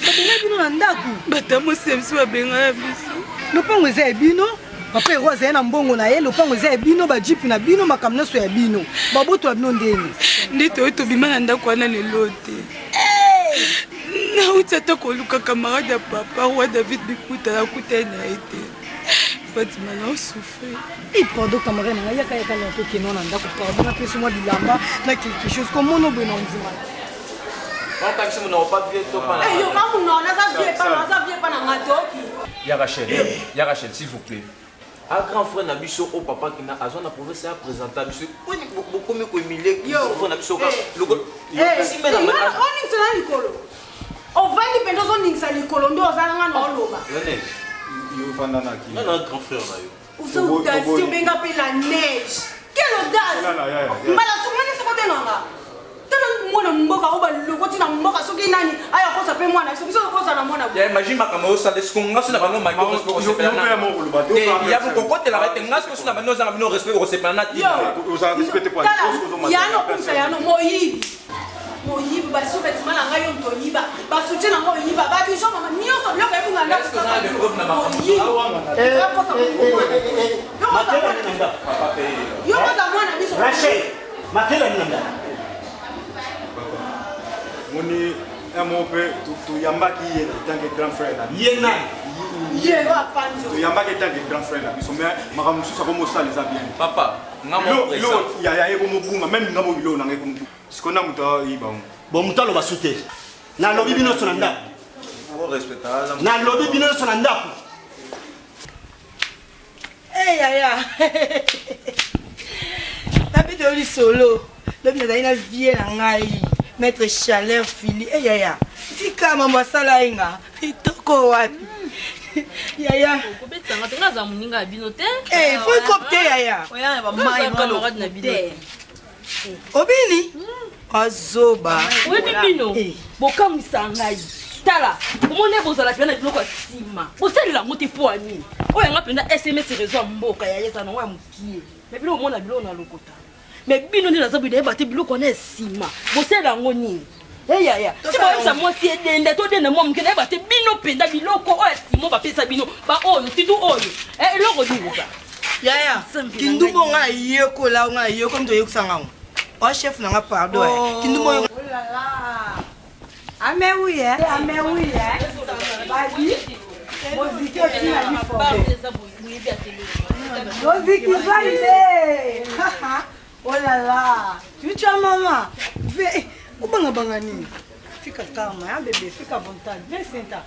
babengana bino na ndako batamosi ya biso babengana biso lopango eza ya bino papa ero azali na mbongo na ye lopango eza ya bino bajipe na bino makambo nyonso ya bino babotola bino ndeni nde toye tobima na ndako wana lelo te nauti ata koluka camarade ya papa roi david bikuta nakutani na ye te fatima naosouffrir Eh, pardon camarade na ngai yaka yaka na tokende na ndako pardon napesi mwa bilamba na quelque chose komona boye na ondima Ya Rachel, ya Rachel, s'il vous plaît. Un grand frère na biso au papa qui na azwa na province ya présenta biso. Poni bokomi ko humilier grand frère na biso ka. Loko oningisa na likolo ovandi mpenza ozoningisa likolo nde oza nanga na oloba Nga na grand frère na yo. Oza audacieux obenga mpe la neige. Quelle audace! Mbala songani soko te nanga. Tala mwana mboka oyo balokoti na mboka soki nani aya kosa mpe mwana biso biso tokosa na mwana. Ya imagine makambo osala esiko nga so na bango maki okosepela na. Ya kokotelaka ete nga siko so na bango ozanga bino respect okosepela na tina. Tala yano okumisa yano moyibi. Moyibi ba sous-vêtements na ngai yo moto oyiba ba soutien na ngai oyiba ba bijoux mama nyonso biloko ebunga ndako moyibi yo koza mwana biso Rachel makela nini na moni un mot mpe toyambaki ye tant que grand frère na ye nani ye oyo afandi toyambaki tant que grand frère na biso mais makambo mosusu akomosala eza bien papa yaya ekomobunga meme nga mo biloko nanga ekomobunga sikoyo na moto ayiba ngo bon moto aloba su te nalobi bino nyonso na ndako nalobi bino nyonso na ndako Hey, yaya nabeta yo lisolo lobi nazali na vie na ngai maître chaleur fili e yaya tika mambo asala ye nga kitoko wapi yaya kobetisa te nga aza moninga ya bino te Eh, faut cop te yaya camarade na bino te obini azoba oyebi bino bokamwisa ngai tala omoni bozala mpenza na biloko ya nsima bosalela yango te mpo ya nini oyo yanga mpenza sms réseau ya mboka ya yeza nango ya mokie me biloko omona biloko na lokota me bino nde naza boye nayeba te biloko wana ya nsima bosalela yango nini eyaya ti boyebisa mwasi edenda todenda mwa moke nayeba te bino mpenza biloko oyo ya nsima bapesa bino baoyo titu oyo eloko nini eza yaya kindumba nga nayekola nga nayekola moto oyekisa nga ngo oa chef na nga pardon oh. kindumba oyo ame oui eh ame oui eh babi moziki otina lifobe moziki zaide oh là là tu as maman ve obanga banga nini fika karma ya bebe fika vontade ve senta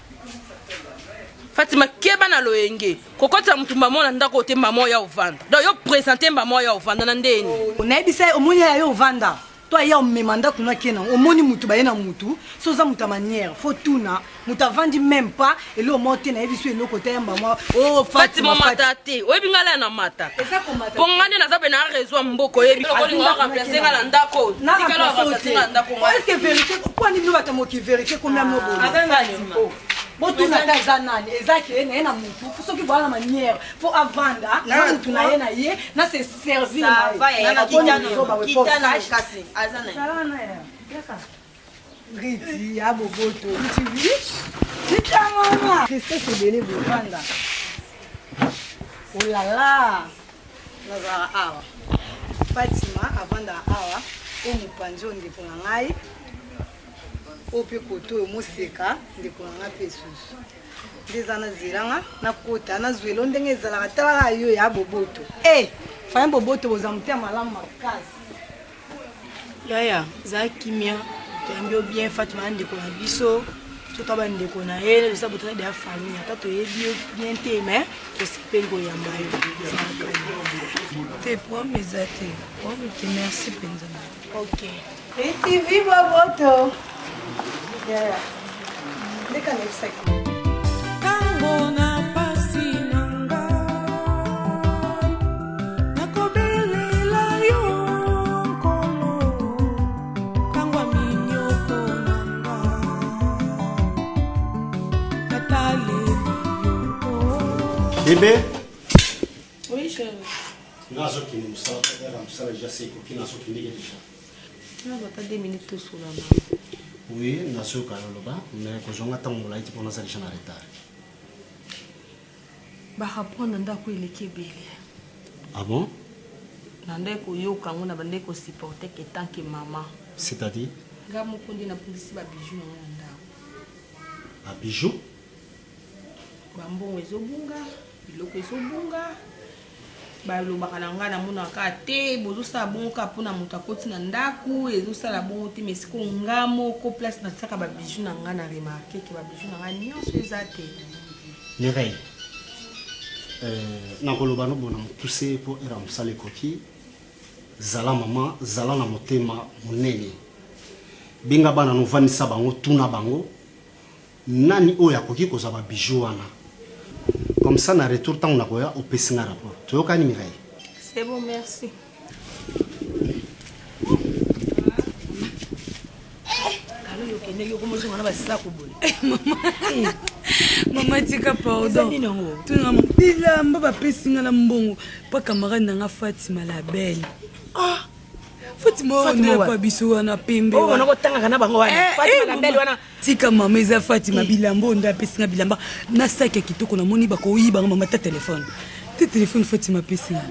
fatima keba na loyenge kokotisa motu mbamo na ndako te mbamo ya ovanda donc yo présente mbamo ya ovanda na ndeni nayebisa ye omoni ya yo ovanda to aya omema ndako na kena omoni mutu baye na mutu so oza mutu ya manière fo tuna mutu avandi même pas eloko moko te nayebi so eloko te yamba mwa oh, fatima mata te oyebi ngai laya na mata mpo ngai nde naza mpe na réseau ya mboka oyebi olinga remplace ngai na ndako tikala remplace ngai na ndako est-ce que vérité mpo nini bino bato ya mokili vérité komia mno boye botuna ata eza nani eza ke naye na mutu soki boya na manière fo avanda na mutu na ye na ye na se servir riti ya boboto titamama tristesse ebele bovanda olala nazalaka awa fatima avandaka awa oyo mopanzi oyo ndeko na ngai oyo mpe koto oyo moseka ndeko na ngai mpe esusu nde eza nazelanga nakota nazwelo ndenge ezalaka talaka yo ya boboto e eh, faye boboto boza motema malamu makasi yaya zala kimia Toyambi yo bien Fatima na ndeko na biso. Surtout bandeko na ye, toza botala de ya famille. Ata toyebi yo bien te mais tosepeli koyamba yo. Te problème eza te. Problème te merci mpenza. Ok. ETV Boboto. Yeah. Ndeka nayebisaki. Tango na pasi na ngai nakobelela yo nkolo tango ya minyoko na ngai nataleli yo Bébé Oui, chérie. nazokende mosala yaka mosala deja se ekoki nazokendeke deja Nazo ata 2 minutes tosolana. oui nazoyoka yo loba mais kozwanga ntango molai te mpo naza deja na retard Ba rapport na ndako eleki ebele. ah bon Na ndeko koyoka yango na bandeko ko supporter que tant que maman. c'est-à-dire Nga moko nde nabungisi ba bijoux na nga na ndako. babijou Ba mbongo ezobunga, biloko ezobunga. Balobaka na ngai namonaka kaka te bozosala bongo kaka mpona moto akoti na ndako ezosala bongo te mais sikoyo nga moko place natiaka ba bijoux na ngai na remarke ke ba bijoux na ngai nyonso eza te. Mireille euh, nakoloba no bona mokuse mpo era mosala ekoki zala mama zala na motema monene benga bana novandisa bango tuna bango nani oyo akoki kozwa ba bijoux wana comme ça na retour ntango nakoya opesi nga rapport toyokani Mireille C'est bon, merci. Kalo okendeki okomozonga na basako boye. Mama tika Eza pardon. nini yango? Tuna bilamba bapesi nga na mbongo pa camarade na nga Fatima la belle. Ah Fatima oyo Fatima nde wapi? pa biso wana pembe. Oyo wana. wana kotangaka na bango wana. Eh, Fatima eh, la belle mama. wana. Tika mama eza Fatima bilamba oyo nde apesi nga bilamba na saki ya kitoko namoni bakoyiba nga mama ta telefone. Te telefone Fatima apesi nga.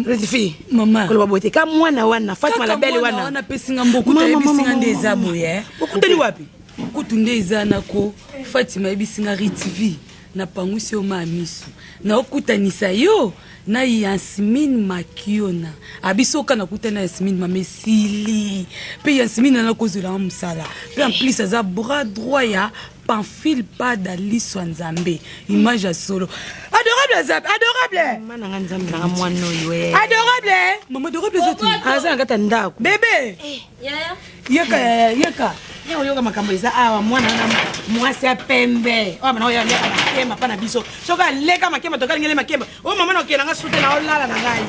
Retifi. Mama. Koloba boye te ka mwana wana Fatima la belle wana. wana. Wana apesi nga mboko Mama, ayebisi mama, nga nde mama, eza mama. boye. eh. Okutani wapi? Kutu nde eza nako Fatima ayebisi nga Ritv napangwisi yo maa misu naokutanisa yo na Yasmine Makiona abiso oka nakutani na Yasmine mama esili mpe Yasmine ana kozwelanga mosala mpe en plus aza bras droit ya Pamphile Pada liso ya Nzambe image ya solo adorable aza adorable Mama na nga nzambe na nga mwana oyo eh. adorable mama adorable eza te Aza na kati ya ndako. bebe Yaya. yeka yaya yeka Ya oyoka makambo eza awa mwana wana mwasi ya pembe. Oyo bana oyo aleka makemba pa na biso. Soki aleka makemba tokalingele makemba. Oyo mama na okela nga sute na olala na ngai.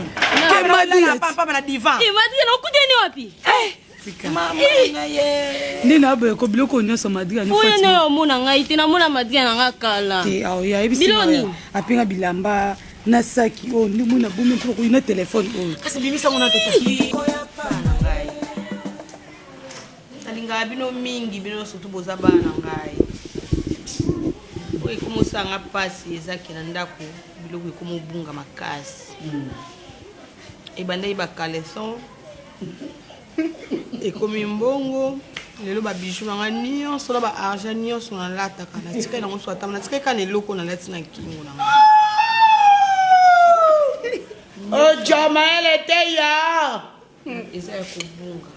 Kemba Olala pampa na divan. Eh, Madrid, okutani wapi? Mama na ye. nde naboya ko biloko nyonso madrid ani Oyo Fatima. nde omona ngai te namona Madrid na nga kala. te aoya ayebisi Bilo nga nini? apenga bilamba na saki oyo nde mona bomi mpo koyi na telefone oyo Kasi bimisa ngo na toto. Nalingaka bino mingi bino surtout boza bana na ngai. Oyo ekomosala nga mpasi eza ke na ndako biloko ekomobunga makasi. Ebandaki ba caleçon ekomi mbongo lelo ba bijoux na nga nyonso na ba argent nyonso nalataka natikali nango so atama natikali kaka na eloko nalati na kingo na nga. Ojamaele te ya. Eza ya kobunga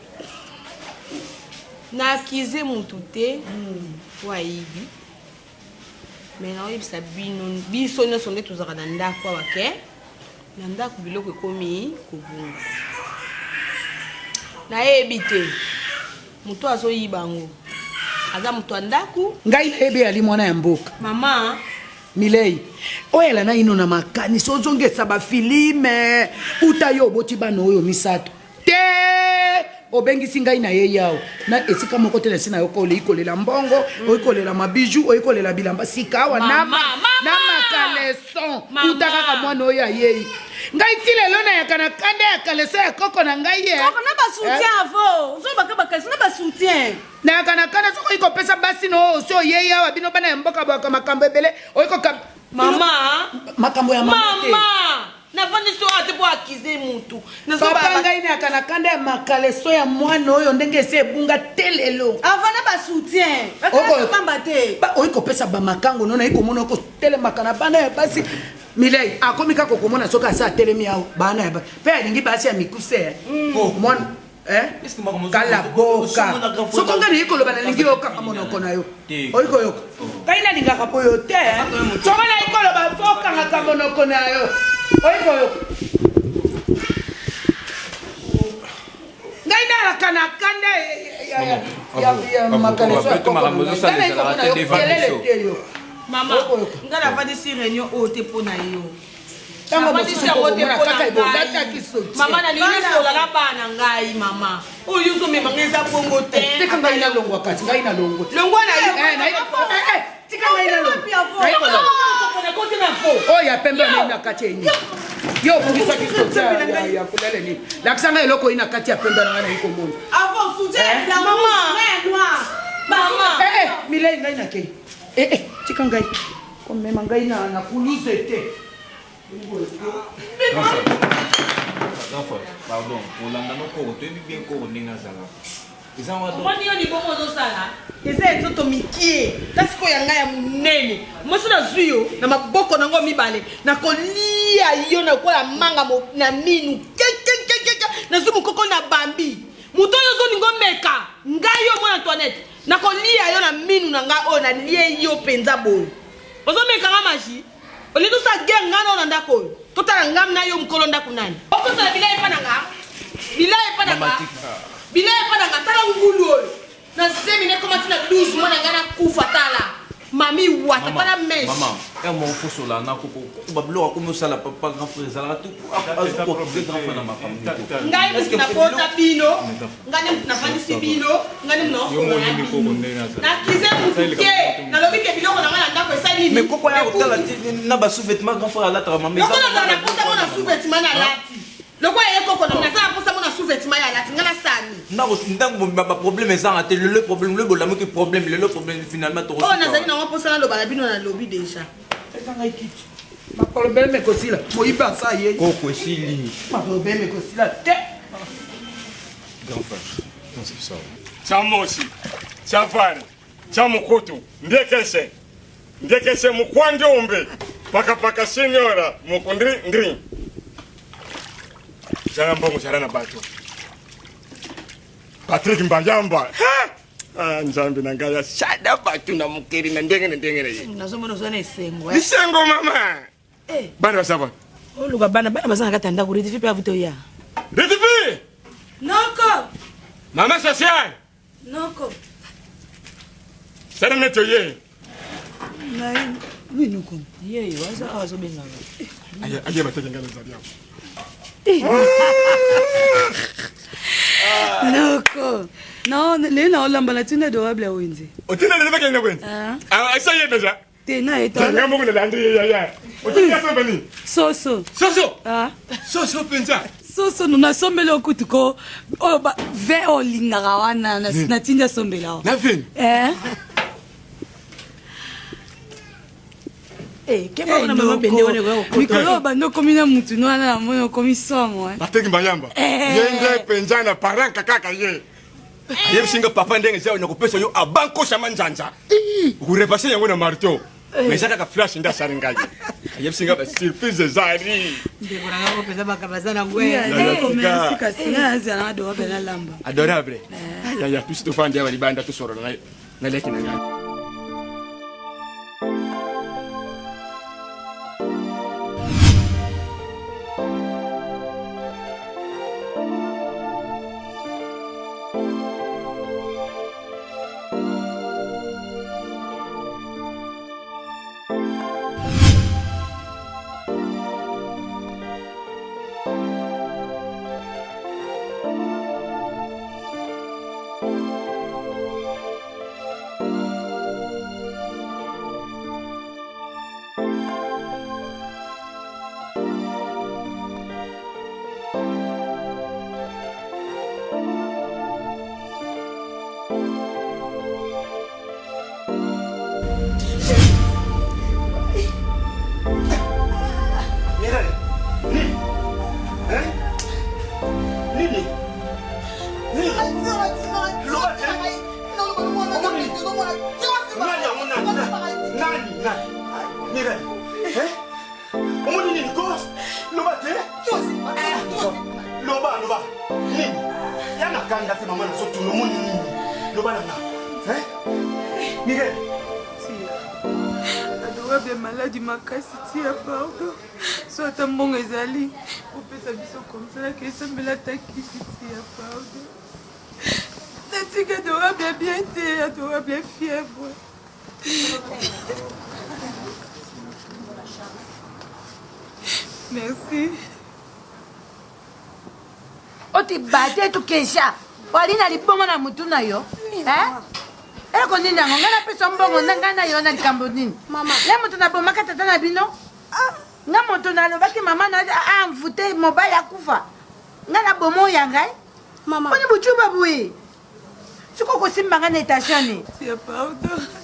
na akize mutu te po ayibi me naoyebisa bino biso nyonso nde tozalaka na ndako awa ke na ndako biloko ekomi kobunga nayebi te moto azoyiba yango aza moto ya ndako Ngai nayebi ali mwana ya mboka. mama Milei oyo ala naino na makanisi ozongisa bafilime uta yo oboti bana oyo misato te obengisi ngai na ye yawo na esika moko te na esi na yo kolei kolela mbongo oyi kolela mabiju oyi kolela bilamba sika awa na Mama, na makaleson Mama. uta kaka mwana oyo ayei ngai ti lelo nayaka na kanda ya kaleson ya koko na ngai ye Koko na ba soutien avo. Ozobaka ba caleçon na ba soutien. nayaka na kanda soki oyi kopesa basi na oyo osi oyei awa bino bana ya mboka bwaka makambo ebele oyi koka mama makambo ya mama te mama navandi so awa te mpo akize mutu papa ngai nayaka na kanda ya makaleso ya mwana oyo ndenge esi ebunga te lelo Avant na ba soutien. Ba caleçon pamba te. Oyi kopesa bamakango no nayi komona okotelemaka na bana ya basi milei akomi kaka okomona soki asi atelemi awa bana ya basi mpe alingi basi ya mikuse mwana. Kala boka. Soko ngai nayi koloba nalingi okanga monoko na yo. Oyi koyoka. Ngai nalingaka boyo te. Soko nayi koloba fo okangaka monoko na yo. Oyi koyoka. Ngai nalaka na kanda ya makanisi ya koko na ngai. Ngai nayi komona yo kelele te yo. Mama, ngai navandisi réunion oyo te mpo na yo. Tango Navandisi mosusu yango te tokomona mpo na kaka ngai. ebolataki soutien. Mama, nalingi nasola na bana ngai, mama. Oyo ozomema ngai eza bongo te. Tika ngai nalongwa kasi ngai nalongwa. Longwa na yo. Eh, eh, eh, tika ngai nalongwa. Nayi kolongwa. Oyo ya pembe oyo na kati ya nini? Yo obongisaki soutien ya kulele nini? Lakisa ngai eloko oyo na kati ya pembe na ngai nayi komona. Avant soutien ya blanc, rouge, ya noir. Mama. Eh, eh, Milei ngai nakei. Eh, eh, tika ngai. Komema ngai na kuluze te. Pardon, kolanda no koko toyebi bien koko ndenge azalaka. Eza wana omoni yo libongo ozosala eza ya nzoto mikie kasi koyo ya ngai ya monene mwasi nazwi yo na maboko na yango mibale nakolia yo nakola manga na minu kekekekeke nazwi mokoko na bambi moto oyo ozolinga omeka ngai yo mwana antoinette nakolia yo na minu na ngai oyo nalie yo mpenza boye ozomeka nga magie olingi tosala guerre ngai nao na ndako oyo totala ngam na yo mokolo ndako nani okosala bilai epa na nga bilai epa na nga bilai epa na nga tala ngulu oyo na zemi nekoma ti na 12 mwana ngai nakufa tala mami wata tala meshe mama ya moko fosola na koko koko babiloko akomi osala papa grand frère ezalaka tu azokokize grand frère na makambo ngai motu nabota bino ngai nde motu nafandisi bino ngai nde motu naosola na bino nakize motu te nalobi ke biloko na ngai na ndako esali nini mais koko ya kotala ti na ba sous-vêtements grand frère alataka mama lokola nazala na posa mona sous-vêtement nalati lokola ye koko na nazala na posa mona sous-vêtement ye alati ngai nasani ndako ndako ba problème ezanga te lelo problème lelo bolamuki problème lelo problème finalement toko oyo nazali nango mposa naloba na bino nalobi déjà pesa ngai kiti maproblème ekosila moyibi asa ye koko esili maproblème ekosila te grand frère non c'est ça chamosi chafari chamukutu ndekese ndekese mukwandiumbe pakapaka sinyora mukundri ndri zala mbongo zala na bato patrik mbayamba Ah, nzambe na ngai asala bato na mokili na ndenge na ndenge na ye nazomona oza na esengo lisengo mama eh. bana baza wapi oluka bana bana baza na kati ya ndako redifi mpe avuti oya redifi noko mama social noko sala neti oye Oui, noko. Yeyo, aza awa azobengaka. Ayeba teke ngai nazali awa. Noko. Non, lelo naolamba natinda adorable ya wenze. Otinda lelo bakende na wenze? Ah, ça y est déjà. Te na ye Nga moko nalandi ye yaya. Otinda asomba nini? Soso. Soso? Ah. Soso mpenza. Soso no nasombeli yo kutu ko oyo ba vin oyo olingaka wana natindi asombela yo. Na vin? Eh. Eh, mikolo oyo banda okomi na mutu no wana namoni okomi somo eh. Bateki mbayamba. Eh. Ye nde mpenza na paranka kaka ye. Ayebisi nga papa ndenge eza nakopesa yo abankosa manzanza. Okorepase yango na marteau. Mais eza kaka flash nde asali ngai. Ayebisi nga ba surprise ezali. ndeko na ngai mpenza makambo aza na merci kasi ngai nazala na adorable nalamba Adorable. Yaya biso tofandi awa libanda tosolola na ye. Naleki na ngai. Omoni nini ko? Loba te. Loba, loba. Nini? Yana. kanda te mama, nazotuna omoni nini? Loba na nga. Hein? Mireille. Adorable maladi makasi tia pardon. So ata mbongo ezali kopesa biso komsa nake esambela ata kisi tia pardon. Natika adorable bien te, adorable fièvre. Merci. Oti bate tu kesha. Wali na libongo na mutu na yo. Eh? Eloko nini yango? Ngai napesa mbongo na ngai na yo na likambo nini? Le moto nabomaka tata na bino? Ah, nga moto nalobaki mama na envoute mobali akufa. Ngai naboma oyo ya ngai? Boni bujuba boye? Sikoyo kosimba ngai na etation nini?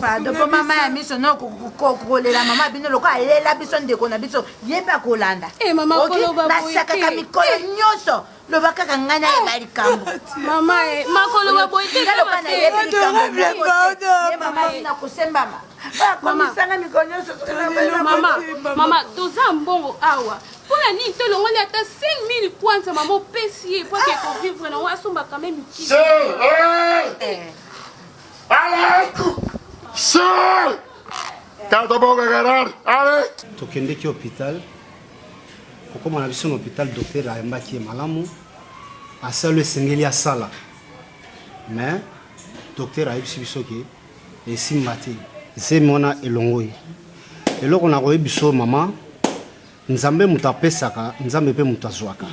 Pardon mpo mama ya miso no kolela mama bino lokola alela biso ndeko na biso ye mpe akolanda. Eh, mama, Ok? koloba boye Nasakaka te. mikolo nyonso loba kaka ngai nayeba likambo. Mama, eh, makoloba boye te, Nga lokola kaka te. nayebi likambo moko te. Ye mama Mama, bino akosembama. Bakomisanga mikolo nyonso soki na- mama mama toza mbongo awa mpo na nini tolongoli ata 5000 kwanza mama opesi ye po ake kovivre nango asomba quand même kisi Tokendeki hôpital, kokóma na biso na hôpital, docteur ayambaki ye malamu, asali oyo esengeli asala, mais docteur ayebisi biso ke esimba te, zemi wana elongoi. Eloko nakoyebi biso mama, Nzambe moto apesaka, Nzambe mpe moto azwaka.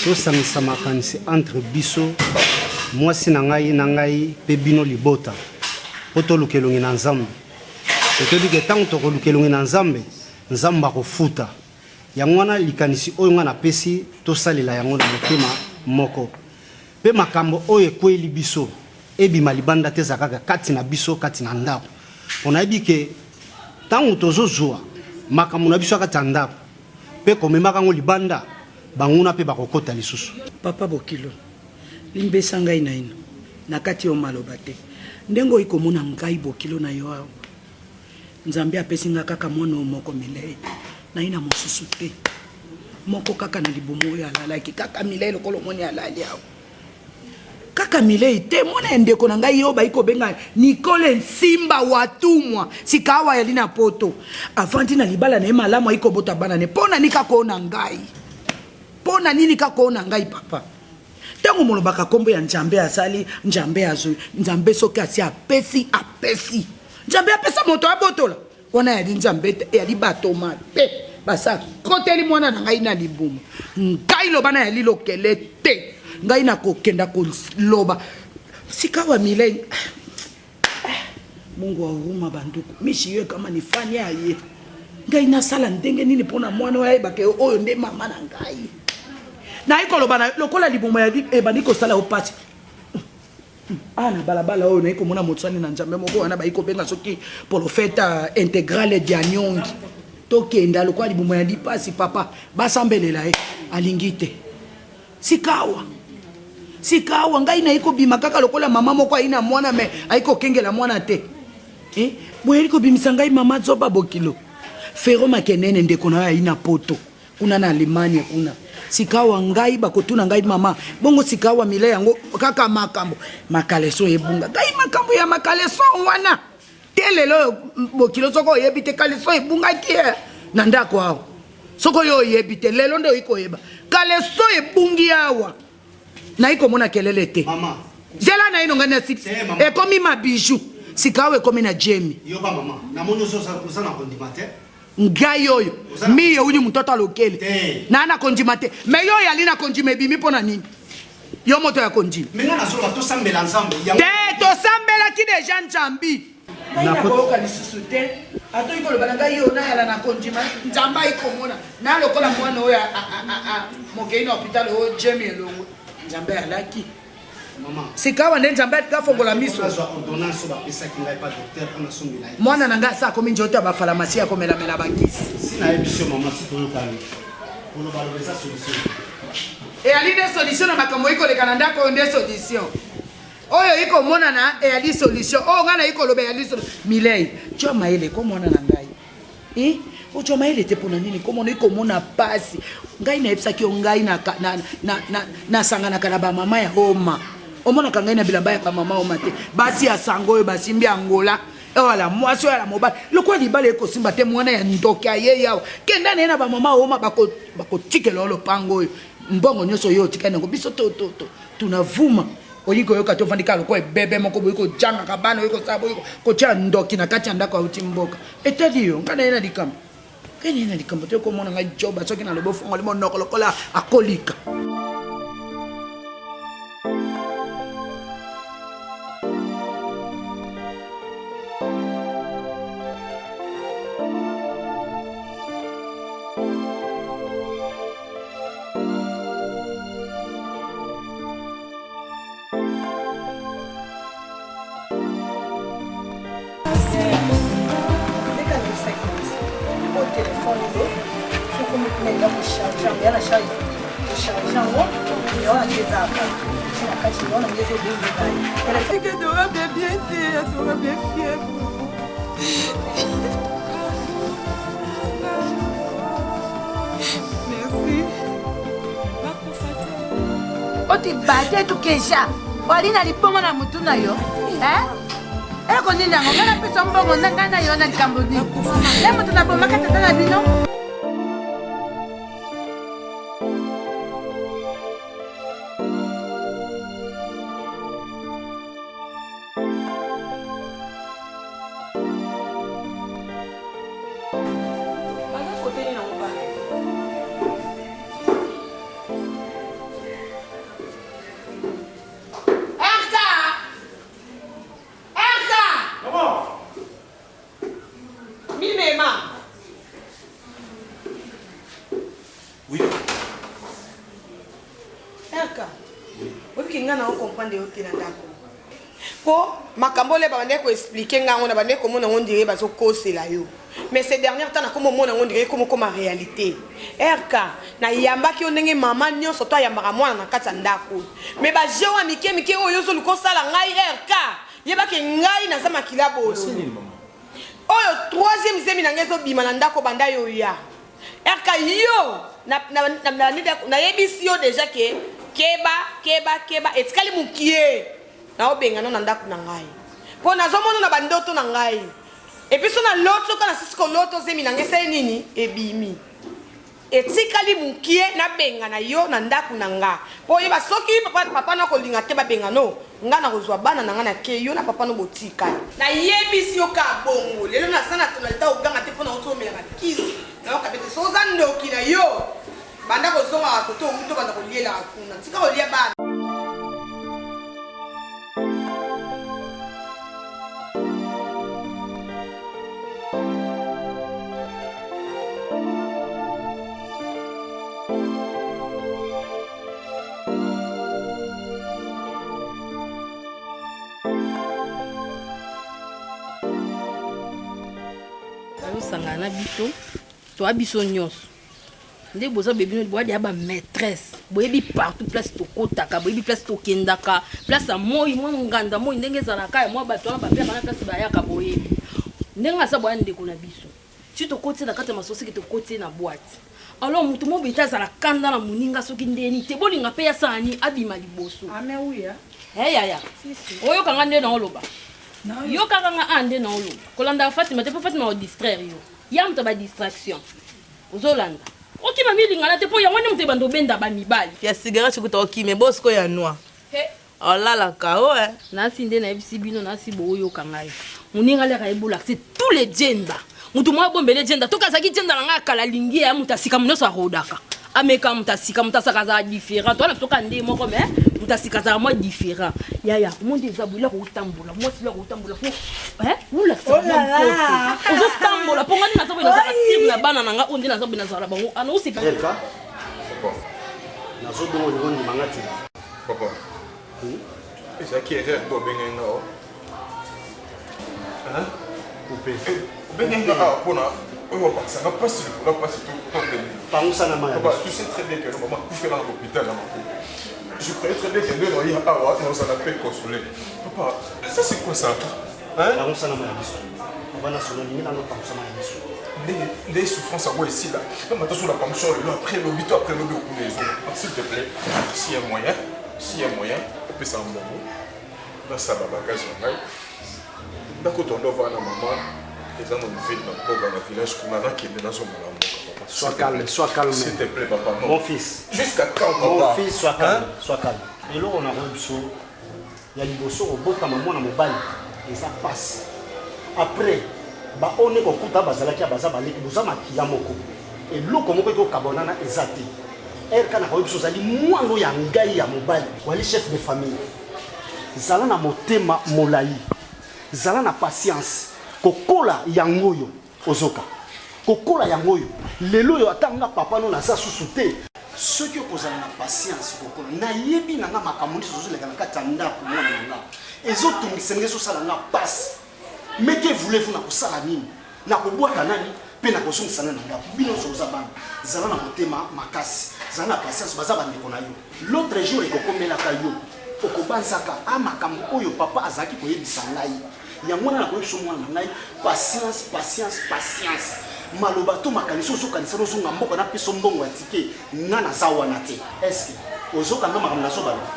Tosangisa makanisi entre biso, mwasi na ngai na ngai mpe bino libota, mpo toluka elongi na Nzambe. Toyebi ke ntango tokoluka elongi na Nzambe, Nzambe akofuta. Yango wana likanisi oyo ngai napesi, tosalela yango na motema moko. Mpe makambo oyo ekweyeli biso ebima libanda te, ezala kaka kati na biso, kati na ndako. Mpo nayebi ke ntango tozozwa makambo na biso ya kati ya ndako mpe komemaka yango libanda, banguna mpe bakokota lisusu. Papa bokilo, limbesa ngai naino na kati yo maloba te. Ndenge oyi komona ngai bokilo na yo awa, Nzambe apesi nga kaka mwana oyo moko Mireille, nayi na mosusu te. Moko kaka na libumu oyo alalaki kaka Mireille lokola omoni alali awa. Kaka Mireille te, mwana ya ndeko na ngai oyo bayi kobenga Nicole Nsimba Watumwa, sika awa ayali na poto. Avandi na libala na ye malamu, ayi kobota bana ne. Mpo na nini kaka oyo na ngai? Mpo na nini kaka oyo na ngai papa? Ntango molobaka kombo ya Nzambe asali, Nzambe azwi, Nzambe soki asi apesi, apesi. Nzambe apesa moto abotola. Wana yali Nzambe te, yali bato mabe. Basa koteli mwana na ngai na libumu. Ngai loba na yali lokele te. Ngai nakokenda koloba. Sikawa Mireille, Mungu wa huruma banduku. Mishi yo kama nifanye aye. Ngai nasala ndenge nini mpona mwana oyo ayebaka oyo nde mama na ngai. Nayi koloba na lokola libumu ya ebandi kosala yo pasi. Ah, na balabala oyo nayi komona mosali na Nzambe moko wana bayi kobenga soki profeta integrale Dianyongi. Tokenda lokola libumu ya lipasi papa, basambelela ye alingi te. Sikawa sikawa ngai nayi kobima kaka lokola mama moko ayi na mwana me ayi kokengela mwana te. Eh, boyeli kobimisa ngai mama zoba bokilo. Fero Makenene ndeko na yo ayi na poto kuna na Allemagne kuna. Sikawa ngai bakotuna ngai mama bongo sikawa mile yango kaka makambo makaleso ebunga ngai makambo ya makaleso wana te lelo oyo bokilo soki oyebi te kaleso ebungaki eh, na ndako awa soki oyo oyebi te lelo nde oyi koyeba kaleso ebungi awa nayi komona kelele te zela naino ngai nasili ekomi ma bijou sikawa ekomi na jemi Yoka mama, namoni oza na kondima te. Ngai oyo miye uni mutoto alokele na na kondima te me yo oyali na kondima ebimi mpo na nini yo moto ya kondima Me nga nazoloba tosambela Nzambe. Yango te tosambelaki deja Nzambi ngai nakoyoka lisusu te atoki koloba na ngai yo nayala na kondima Nzambe ayi komona na lokola mwana oyo mokei na hopital oyo jemi elongo Nzambe alaki Sikawa nde Nzambe afongola miso. Mwana na ngai asa akomi nzoto ya bafalamasi ya komelamela bankisi. Eyali nde solution na makambo ikoleka na ndako oyo nde solution oyo ikomonana eyali solution oyo ngai nayi koloba eyali solution. Milei tya mayele ko mwana na ngai Eh, ozwa mayele te pona nini komona ikomona pasi ngai nayebisaki yo ngai nasanganaka na bamama ya Roma. Omonaka ngai na bilamba ya bamama oma te. Basi ya sango oyo basimbi Angola. Ewala mwasi oyo ala mobali. Lokola libala ekosimba te mwana ya ndoki aye yawa. Kenda na ye na bamama oma bakotikela yo lopango oyo. Mbongo nyonso yo otikali nango biso to to to tunavuma. Olingi koyoka te ofandi kaka lokola ebebe moko boyi kojangaka bana oyi kosala boyi kotia ndoki na kati ya ndako auti mboka. Etali yo ngai na ye na likambo. Ngai na ye na likambo te okomona ngai joba soki nalobi ofongoli monoko lokola akolika. Oti bate tukesha wali na libongo na mutu na yo eh? Eloko nini yango ngai napesa mbongo na ngai na yo na likambo nini ye moto nabomaka tata na bino Mimema. Oui. Erka. Oyebi nga na comprendre yo te na ndako. Po makambo ole babandaki koexplike nga yango na bandaki komona yango ndire bazokosela yo. Mais ces derniers temps nakoma omona yango ndire ekoma okoma réalité. Erka, nayambaki yo ndenge mama nyonso to ayambaka mwana na kati ya ndako. Mais ba jeu ya mike mike oyo ozoluka osala ngai Erka, yebake ngai naza makila bololo. Oyo troisième zemi na ngai ezobima na ndako banda yo oya. RK yo nayebisi yo deja ke keba keba keba etikali mokie naobenga no na ndako na ngai mpo nazomona na bandoto na ngai epuis so naloti soka nasisi koloto zemi na ngai esali nini ebimi Etikali mukie nabengana yo na ndaku na nga po oyeba soki papa papa no akolinga te babengano nga nakozua bana na nga na ke yo na papa no botikali. Nayebisi yo ka bongo lelo naza na tonalite ya koganga te po nawuti komela ba kisi nayoka bien te soki oza ndoki na yo banda kozongaka kote owuti obanda kolielaka kuna tika kolia bana. Osangana na biso toa biso nyonso nde boza be bino boya deya ba maîtresse boyebi partout place tokotaka boyebi place tokendaka place ya moi mwa nganda moi ndenge ezalaka ya mwa bato wana bapeyaka na place bayaka boyebi ndenge aza boya ndeko na biso si tokoti na kati ya masolo seke tokoti na boite alors moto moko boye te azala kanda na moninga soki ndeni te bolinga mpe asala nini abima liboso hey, yaya oyoka nga nde naoloba yokaka nga a nde naoloba kolandaka fatima te mpo fatima odistraire yo ya moto ya badistraction ozolanda okima milingana te mpo yango nde moto ebanda obenda bamibali ya cigarette kuta okime bosiko ya noir olalaka o eh. Nasi nde nayebisi bino nasi boyoka ngai moninga alaka ye bolakise tous les djenda moto moko abombele djenda toki azalaki djenda na ngai ya kala alingi ya moto asika moto nyonso arodaka ameka moto asika moto asaka azala différent towana biso kaka nde moko mais moto asika azala mwa différent yaya omondi eza boye eloko otambola mwasi eloko otambola fo olakisa ozotambola mpo ngai nde naza boye nazala sire na bana na ngai oyo nde naza boye nazala bango ana osepela nazobongo olingo ndima nga te Papa, ezalaki erreur nde obengaki nga awa. Hein? Obengaki nga awa mpona oyo obakisa nga mpasi likolo ya mpasi to tondeli. Pangusa na mayi. Papa, tu sais très bien que maman akufela na l'hôpital na makolo. Je croyais très bien que nde naoya awa nazala mpe consolé. Papa, ça c'est quoi ça? Hein? Pangusa na mayi biso. Papa na solo lingi nano pangusa mayi biso. Nde souffrance yango esila. Même ata sola pangusa lelo après lobi to après lobi okuna ezonga. S'il te plaît, s'il y a moyen. Si ya moyen, opesa mbongo, nasala ba bagage na ngai. Ndako tondo vana mama, eza na ville na mboka na village kuna nakende nazonga na mboka papa. Sois calme, sois calme. S'il te plaît papa. Non. Mon fils. Jusqu'à quand papa? Mon fils, sois calme, sois calme. Eloko na koyebi biso ya liboso kobotama mwana mobali eza pasi. Après baoyo nde kokuta bazalaki ya baza baleki boza makila moko eloko moko ekokabwanana eza te rk na koyebi biso ozali mwana ya ngai ya mobali wali chef de famille zala na motema molai zala na patience kokola yango oyo ozoka kokola yango oyo lelo oyo ata nga papa no naza susu te soki okozala na patience kokola nayebi na nga makambo nyonso ozoleka na kati ya ndako mwana na nga ezotungisa nga ezosala nga pasi mais que voulez-vous na kosala nini na kobwaka nani mpe na kozongisa nani na ndako bino nyonso oza bana zala na motema makasi zala na patience baza bandeko na yo l'autre jour ekokomelaka yo okobanzaka a makambo oyo papa azalaki koyebisa ngai yango wana nakoyebisa mwana na ngai patience patience patience maloba to makanisi ozokanisa nozonga mboka napesa mbongo ya tike nga naza wana te estce ozokanga makambo nazobaloba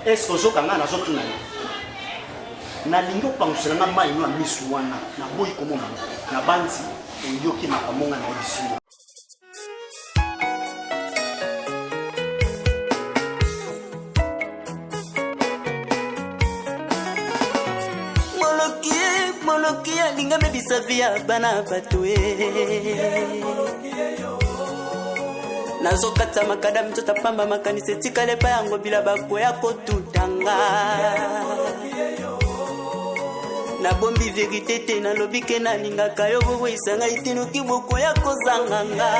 estce ozokanga nazotuna yo nalingi opangusela nga mai no ya misu wana naboyi komona nabanzi oyoki makambo nga nayebisi yo moloki moloki alinga mebisa vi ya bana bato e nazokata makada mitoto pamba makanisi etikala epai yango bila bakoya kotutanga nabombi verite te nalobi ke nalingaka yo boboyisa ngai te noki bokoya kozanga nga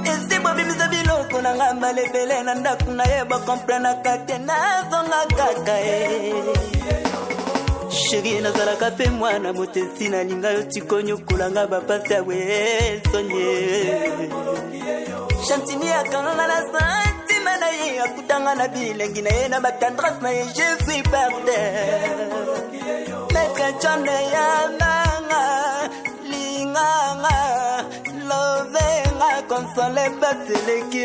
esi bobimisa biloko na ngai mbala ebele na ndako na ye bakomprenaka te nazonga kaka e sheri nazalaka mpe mwana moto esi nalinga yo tikonyokola nga bapasi ya wesonye chantini akanganga na santima na ye akutanga na bilengi na ye na batendresse na ye je suis par terre maître john yamanga linganga lovenga konsole baseleki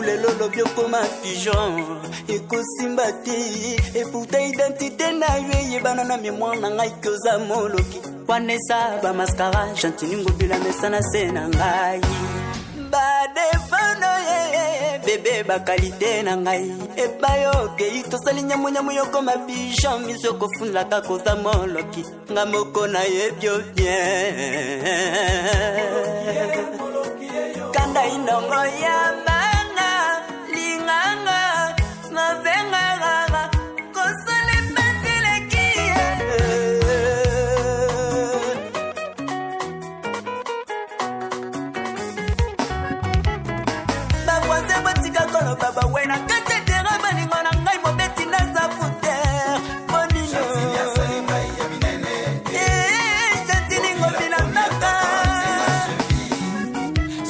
lelo lobi okoma pigeon ekosimba te epourtant identité na yo eyebana na mémoire na ngai ke oza moloki wana eza bamaskara gentini ngobila mesa na se na ngai badefono ye bebe bakalite na ngai epai okei tosali nyamunyamu yokoma pigeon miso ekofundlaka koza moloki nga moko nayebi yo bien kanda inongo ya manga linganga mavengaganga kosala epaseleki bavoisin botika koloba bawe na kati tere bolingo na ngai mobeti naza futer bonino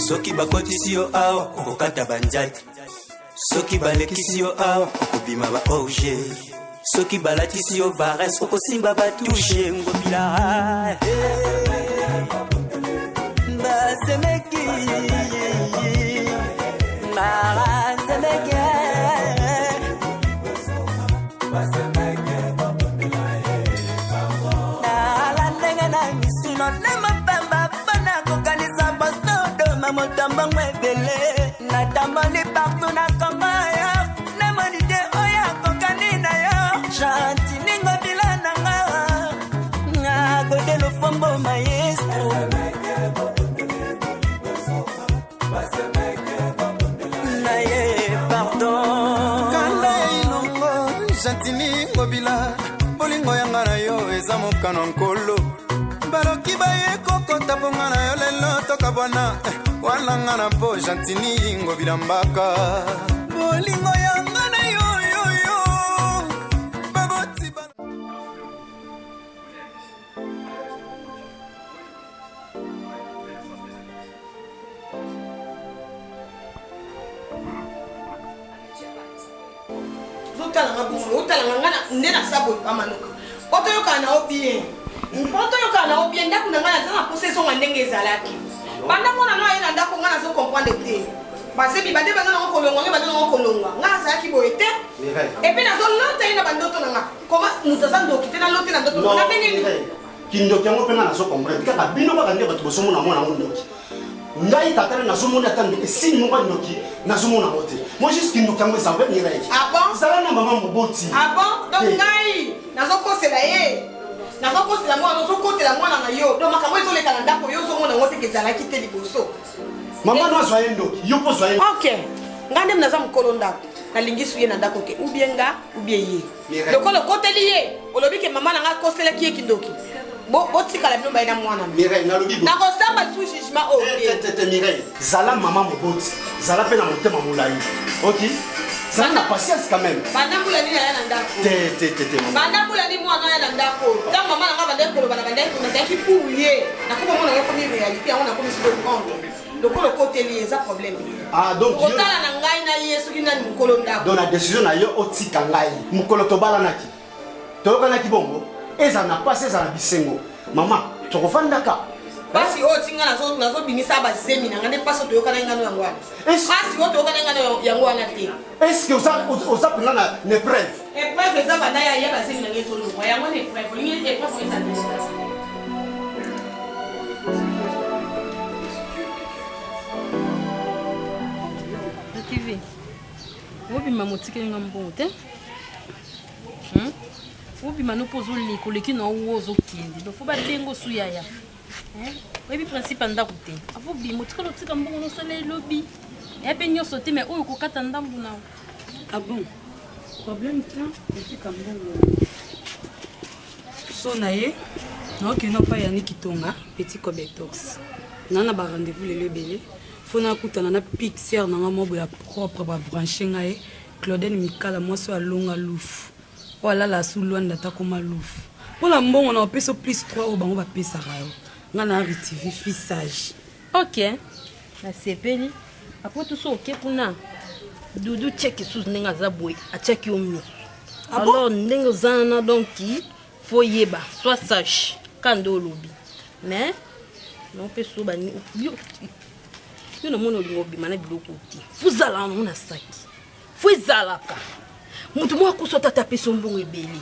soki bakotisi yo awa okokata banzati soki balekisi yo awa okobima ba orge soki balatisi yo vares okosimba batushe ngobila basemeki basemeki nala ndenge na misino na mapamba mpona kokanisa bosodoma moto mbongo ebele natamboli partout na kongo yo namoni te oyo akokani na yo jantiningo bila na nga ngagode lofombo maestro na ye pardon kanda elongo gentini ngobila bolingo yanga na yo eza mokano ya nkolo baloki baye kokota mponga na yo lelo tokabwana eh, wana nga na mpo gentini ngobila mbaka bolingo yanga na yo yo yo baboti ba Ozotalanga bongo, otalanga nga nde naza boye pa manoka. Po toyokana na yo bien. Po toyokana na yo bien, ndako na ngai naza na posa ezonga ndenge ezalaki. Banda mwana no aye na ndako ngai nazo comprendre te. Bazebi bande baza nango kolongwa ngai baza nango kolongwa. Ngai nazalaki boye te. Et puis nazolota ye na bandoto na nga. Comment moto aza ndoki te nalote na ndoto na ndenge nini? Kindoki yango mpe nga nazo comprendre kaka bino kaka nde bato bozomona mwana yango ndoki. Ngai tata na nazomona ata ndoki signe moko ya ndoki nazomona yango te. Moi juste kindoki yango eza mpe Mireille. Ah bon? Zala na mama moboti. Ah bon? Donc ngai nazokosela ye. Nazokosela mwana, ozokotela mwana na yo. Donc makambo ezoleka na ndako yo ozomona yango te ke ezalaki te liboso. Mama no azwa ye ndoki, yo mpo ozwa ye. Ok. Ngai nde naza mokolo ndako. Nalingisi ye na ndako te. Ou bien nga, ou bien ye. Lokola okoteli ye, olobi ke mama na ngai akoselaki ye kindoki. Botikala bino baye na mwana. Mireille, nalobi boye. Nakosamba sous jugement oyo te. Te, te, te, Mireille, zala mama moboti, zala mpe na motema molai. Ok? Zala na patience quand même. Banda mbula nini aya na ndako? Te, te, te, te, mama. Banda mbula nini mwana aya na ndako? Ntango mama na ngai bandaki koloba na bandaki nazalaki pour ye. Nakomi komona yango ekomi réalité, yango nakomi sikoyo contre. Lokola okoteli ye eza problème. Ah, donc yo Kotala na ngai na ye soki nani mokolo ndako. Donc na décision na yo otika ngai. Mokolo tobalanaki. Toyokanaki bongo, ezala na pasi ezala na bisengo. Mama, tokofandaka. Pasi oyo ti ngai nazobimisa bazemi na ngai nde pasi oyo toyokanaki ngai no yango wana. Pasi oyo toyokanaki ngai no yango wana te. Est-ce que oza oza mpenza na épreuve? Épreuve eza banda ya ya bazemi na ngai ezolongwa yango wana épreuve. Olingi épreuve oyo eza te. TV. Obima motikeli nga mbongo te? Obima no mpo ozoleka oleki na owo ozokende donc fo babenga osu yaya oyebi principe ya ndako te avo obima otikala otika mbongo nosala elobi ya mpe nyonso te mai oyo okokata ndambu na ah bon problème te otika mbongo so na ye naokende opa yani kitonga petit cobetox na na ba rendez-vous lelo ebele fo nakutana na pixer na nga moko ya propre babranche ngai Claudine Mikala mwasi oyo alonga lufu oyo alala asu Luanda ata koma lufu mpo na mbongo na opesa plus 3 oyo bango bapesaka yo nga na Henri TV fille sage. Ok nasepeli apres tout so oke kuna dudu cheki susu ndenge aza boye atiaki yo misu ah alors ndenge oza wana donc fo yeba soit sage ka nde olobi mais naopesa yo yo namoni olinga obima na biloko te fo ozala nango na saki fo ezalaka moto moko akusu ata ata apesi yo mbongo ebele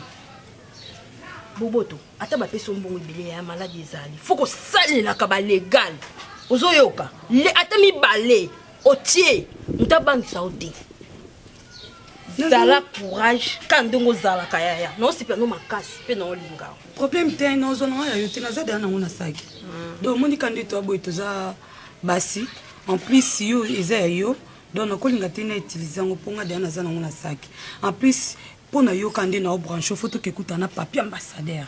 boboto ata bapesi yo mbongo ebele ya maladi ezali fo kosalelaka balegal ozoyoka ata mibale otie moto abangisa yo te zala courage ka ndenge ozalaka yaya naosepela no makasi mpe naolinga problème te nazwa nanga ya yo te naza deya nango na saki donc omoni ka nde toya boye toza basi en plus yo eza ya yo donc nakolinga te na utilize yango mpo nga deya naza nango na saki en plus mpo nayoka nde na obranche fo tokekuta na papi ambassadeur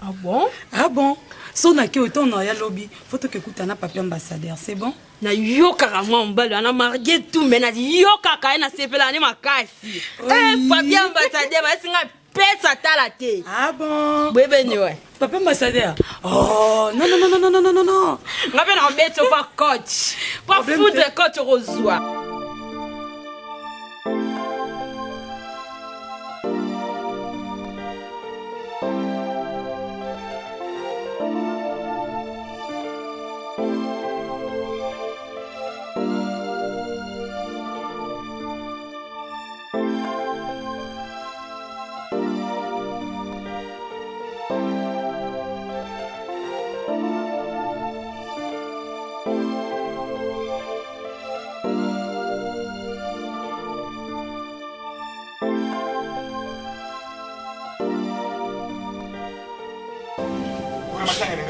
ah bon ah bon so nake oto na ya lobi fo tokekuta na papi ambassadeur c'est bon nayokaka mwa mobali wana marge tout me nayokaka ye nasepelaka nde makasi eh, papi ambassadeur bayesi nga pesa tala te ah bon boyebeni we papa ambassadeur oh non non non non non non non nga mpe nakobeti yo pa coach pa foudre coach okozwa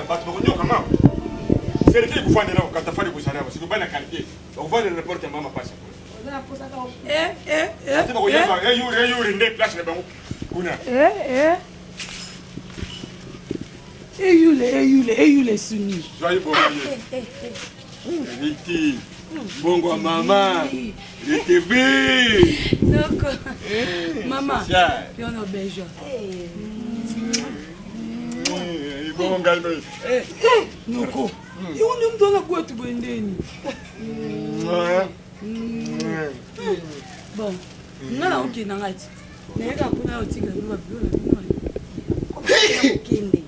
bato bakonyokama serikali kofandela katafali kozala siko bana quartier bakofandela na porte ya mama pasi ati bakoyeba eyuri nde place na bango kuna eyule eyule eyule suni zwayi bongo ye bongo ya mama etv noko mama yo na besoin bongo ngai noko yo nde moto wana bwatu boye ndeni bon nga na okenda ngai ti. Nayaka mpona otika bino babilo na bino. Okende.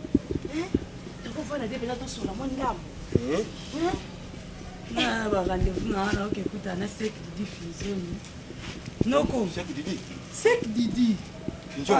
Tokofanda te mpenza tosola mwa ndambo. Na ba rendez-vous na wana oke kuta na Sek Didi Fizoni. Noko. Sek Didi. Sek Didi.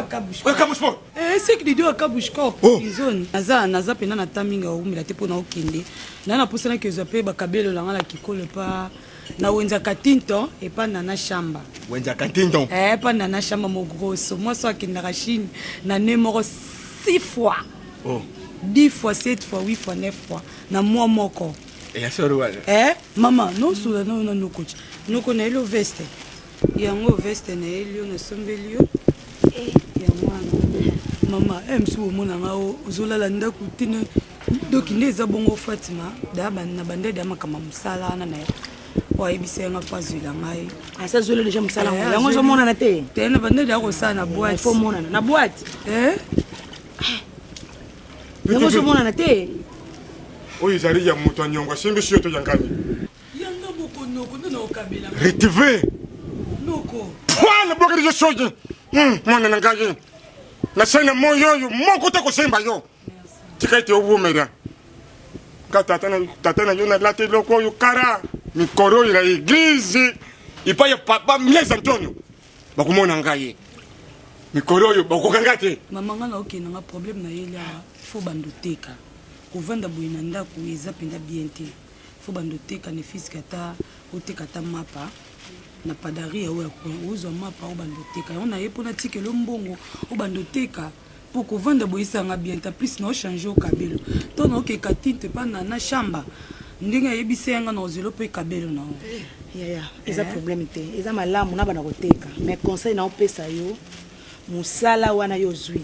Kabushko. Eh, Sek Didi wa Kabushko Fizoni. Naza naza pena na taminga oumela te pona okende. Na na posa na kezwa pe bakabelo la ngala kikolo pa na wenza katinto epa nana shamba. Wenza katinto. Eh, epa nana shamba mo grosso. Moi so akendaka Chine na ne moko 6 fois. Oh. 10 fois, 7 fois, 8 fois, 9 fois na mois moko. Ya solo wana. Eh, mama, nosola na yo na noko ti. Noko na yelo veste. Yango veste na yeli yo nasombeli yo. Eh, yango wana. Mama, eh msu omona nga ozolala ndako te na doki nde eza bongo Fatima, da ba na bande da makambo mosala wana na ye. Oyo ayebisa ye nga mpo azwela ngai. Asa zwela deja mosala yango. Yango ozomonana te. Te na bande da kosala na boîte. Faut monana na boîte. Eh? Yango ozomonana te. Oyo ezali ya moto ya nyongo asimbisi yo to ya ngai? Yanga moko noko nde naokabela. Retive. Noko. Pwa nabwakeli yo soki mwana na ngai nasali na moi oyo moko te kosemba yo tika ete owumela nga tata na tata na yo nalati eloko oyo kara mikolo oyo na eglize epai ya papa Blaise Antonio bakomona ngai mikolo oyo bakoka nga te. Mama nga naokende nga problème na yeli awa fo bando teka kovanda boye na ndako eza mpenza bien te fo bando teka ne fiske ata oteka ata mapa na padaria oyo ya coin ozwa mapa obanda oteka yango naye mpo natikelo mbongo obanda oteka mpo kovanda boye esanga bien ta plus na ochange okabelo to na okeka tinte epa na na shamba ndenge ayebisi yanga na ozelo mpe kabelo na yo yaya eza problème te eza malamu na bana koteka mais conseil na opesa yo mosala wana yo ozwi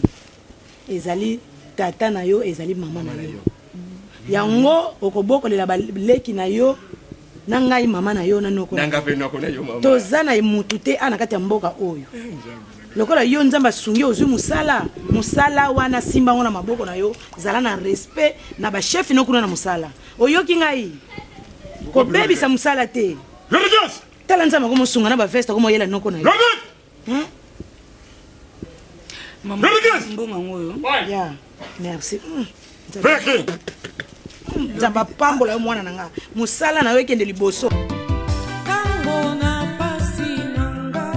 ezali tata na yo ezali mama na yo yango okobokolela baleki na yo na ngai mama na yo na noko na ngai noko na yo mama toza na mutu te a na kati ya mboka oyo lokola yo nzambe asungi ozwi mosala mosala wana simba yango na maboko na yo zala na respect na bachef no kuna na mosala oyoki ngai kobebisa mosala te tala nzambe akomosunga na baveste akomoyela noko na yo mbongo yango oyo ya merci nzambe apambola yo mwana na nga mosala na yo ekende liboso Tango na pasi na ngai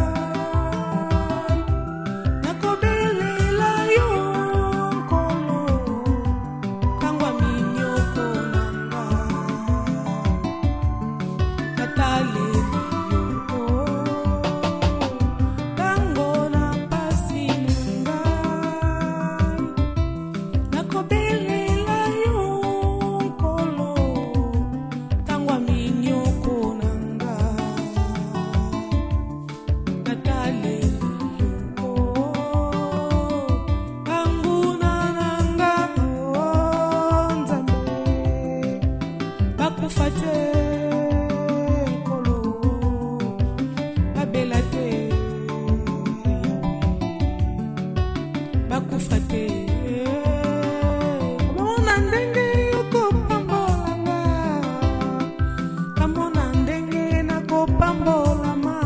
nakobelela yo Nkolo, tango ya minyoko na ngai nataleli yo Tango na pasi na ngai nakobelela yo Nkolo, tango ya minyoko na ngai nataleli yo banguna na nga oh, Nzambe bakufa te Nkolo babela te bakufa te bamona ndenge okopambola nga bamona ndenge nakopambolama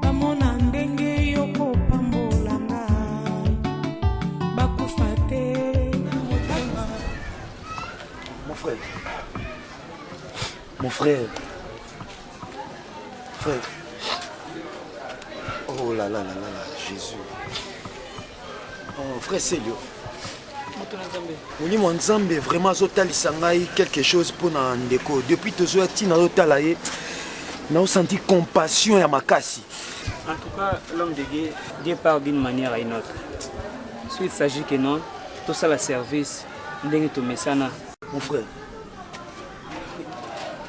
bamona ndenge yokopambola nga bakufa te Mon frère. Mon frère. Frère. Oh là là là là là, Jésus. Oh, frère Célio. molimo ya nzambe vraiment azotalisa ngai quelque chose mpo na ndeko depuis tozoya ntina azotala ye naosanti compassion ya makasi En tout cas, l'homme de Dieu, Dieu parle d'une manière à une autre. S'il s'agit que non, tout ça la service, ndenge tomesana. Mon frère,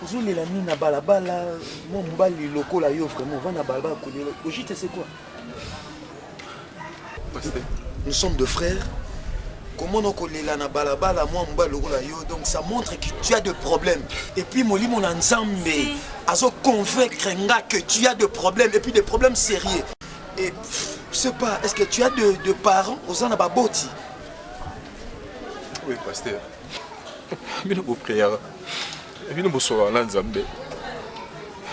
ozolela nini na balabala mwa mobali lokola yo vraiment ovanda na balabala kolela ojite c'est quoi nous sommes deux frères comment okolela na balabala mwa mobali lokola yo donc ça montre que tu as de problèmes et puis molimo na nzambe si. azo convaincre nga que tu as de problèmes et puis des problèmes sérieux et pff, je sais pas est-ce que tu as de, de parents oza na baboti oui pasteur bino bopriaka bino bosolaka na nzambe.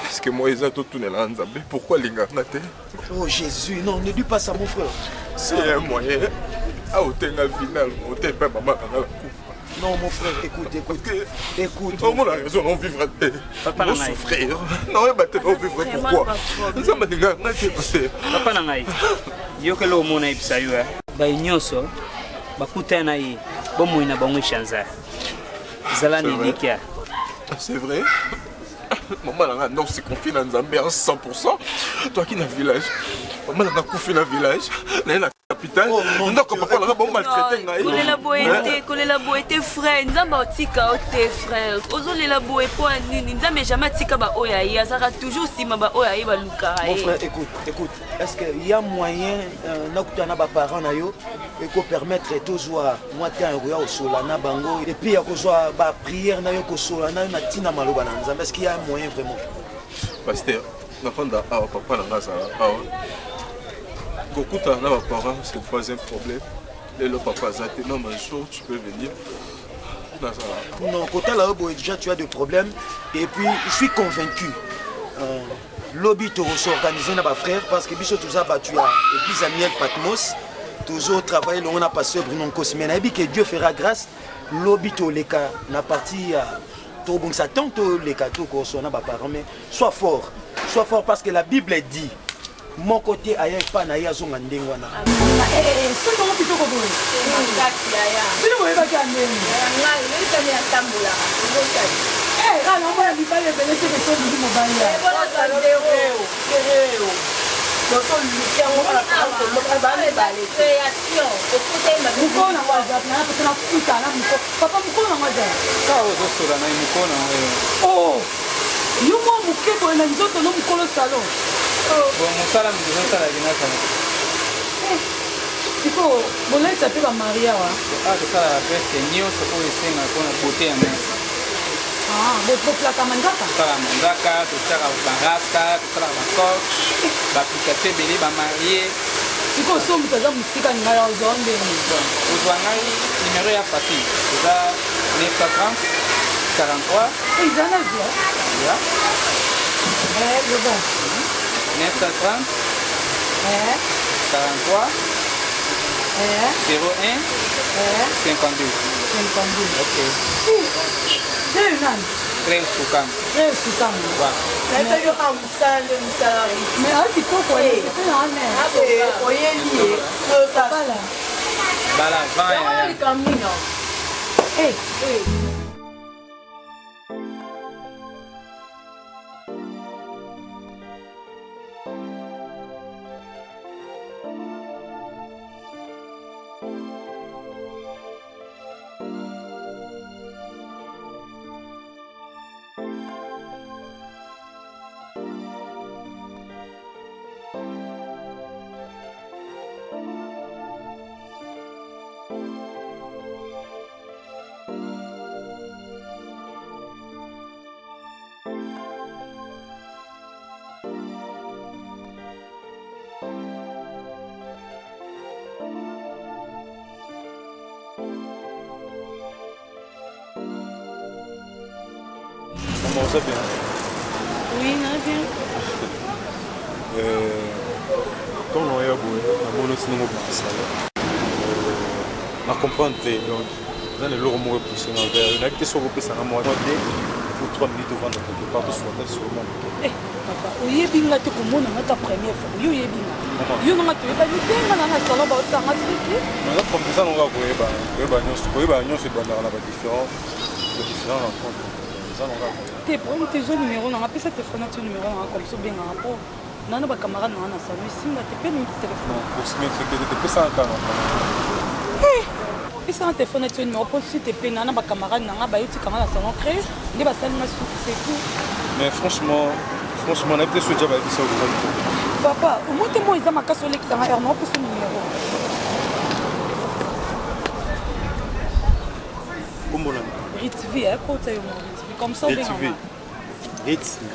Est-ce que moi eza totunela nzambe pourquoi alingaka nga te? Oh Jésus, non, ne dis pas ça mon frère. C'est un moyen aotenga final ote mpe mama na nga nakufa. Non mon frère, écoute, écoute, écoute. Omona raison non vivre te. Papa na ngai. Souffrir. Naoyeba te nao vivre pourquoi? Nzambe alingaka nga te pasteur. Papa na ngai, yokela omona yebisa yo eh. Baye nyonso bakutana na ye bomoi na bango echanza. Zala na elikya. C'est vrai. Maman na nga donc se confie na Nzambe à 100%. Toi qui na village. Maman na nga kufi na village. Na ye na capitale. Ndako papa na nga bon maltraité ngai. Kolela boye te, kolela boye te frère. Nzambe atika yo te frère. Ozolela boye mpo ya nini? Nzambe jamais atika ba oyo aye, azalaka toujours nsima ba oyo aye balukaka Mon ye. frère, écoute, écoute. Est-ce qu'il y a moyen euh, nakutana na ba parents na yo eko permettre tozwa mwa temps ya koya kosola na bango et puis ya kozwa ba prière na yo kosola na yo na ntina maloba na Nzambe. Est-ce qu'il y a un moyen vraiment? Pasteur, nafanda awa papa na nga azala awa. Kokutana na ba parents c'est pas un problème. Lelo papa aza te, non un jour tu peux venir. Nazala. Non, kotala yo boye déjà tu as des problèmes et puis je suis convaincu. Euh, lobi tokosorganize na bafrère parce que biso toza bato ya église ya miel patmos tozo travaille elongo na pasteur bruno nkosi mais nayebi que dieu fera grâce lobi toleka na partie ya tobongisa tant toleka tokoswa na baparent mais sois fort sois fort parce que la bible dit moko te aya epa na ye azonga ndenge wana soki yango kitoko boye bino boyebaki ya ndenge namona mibali ebele seke sobili mobali mokolo nango aza nana pesa nakuta na moko papa mokolo nango aza kaka ozosola na ye mokolo nango oh yo mwa moke boye na nzoto no mokolo salon bon mosala moto ozosalaki nasala eh, sikoyo bolalisa mpe bamari awa awa tosalaka presque nyonso oyo esengaka mpona beauté ya mwasi ah, boplaka manzaka tosalaka manzaka totiaka barasta tosalaka bacoche baapplication ebele bamarie sikoyo so moto aza mosika ngai ozwa ndenge ozwa ngai numero ya facile eza 930 43 eza na zwa ya eh, loba 930 eh. 43 eh. 01 eh. 52 52 ok Leo nani? Leo Sukama. Leo Sukama. Voilà. Nayebi yo kaka mosala nde mosala. Mais ayi kitoko eh na ane. Oyeli ye. Bala. Bala vent ya. Likambo nini? Eh. Maman, oza bien? Oui, na bien. Ntango naoya boye namoni oti ndenge obima salon na comprendre te donc eza na eloko moko epousse nga vers nayebi te soki opesa nga mwa 2 ou 3 minutes ovanda quelque part tosolata lisolo mwa moke. Eh, papa oyebi nga te komona nga ta première fois yo oyebi nga yo nanga toyebani te nga na na salon baosanga suki eza nonga koyeba koyeba nyonso koyeba nyonso ebandaka na badifférent badifférent rencontre eza nonga te problème te ezwa numéro nanga pesa telefone atie numéro nanga comme ça obengaka mpo nana bacamarade nanga na salon esimba te mpe telefone pesanga kaka pesanga telefone atie numéro mpo si te mpe nana bacamarade nanga bayotikanga na salon cré nde basali nga suki c'est tout mais franchement franchement nayebi te soki ja bayebisa okoza kitoko papa omoi te moi eza makasi olekisanga heure nao pesa numéro kombo nani ritv kota yo mo ritv comme ça ritv ritv.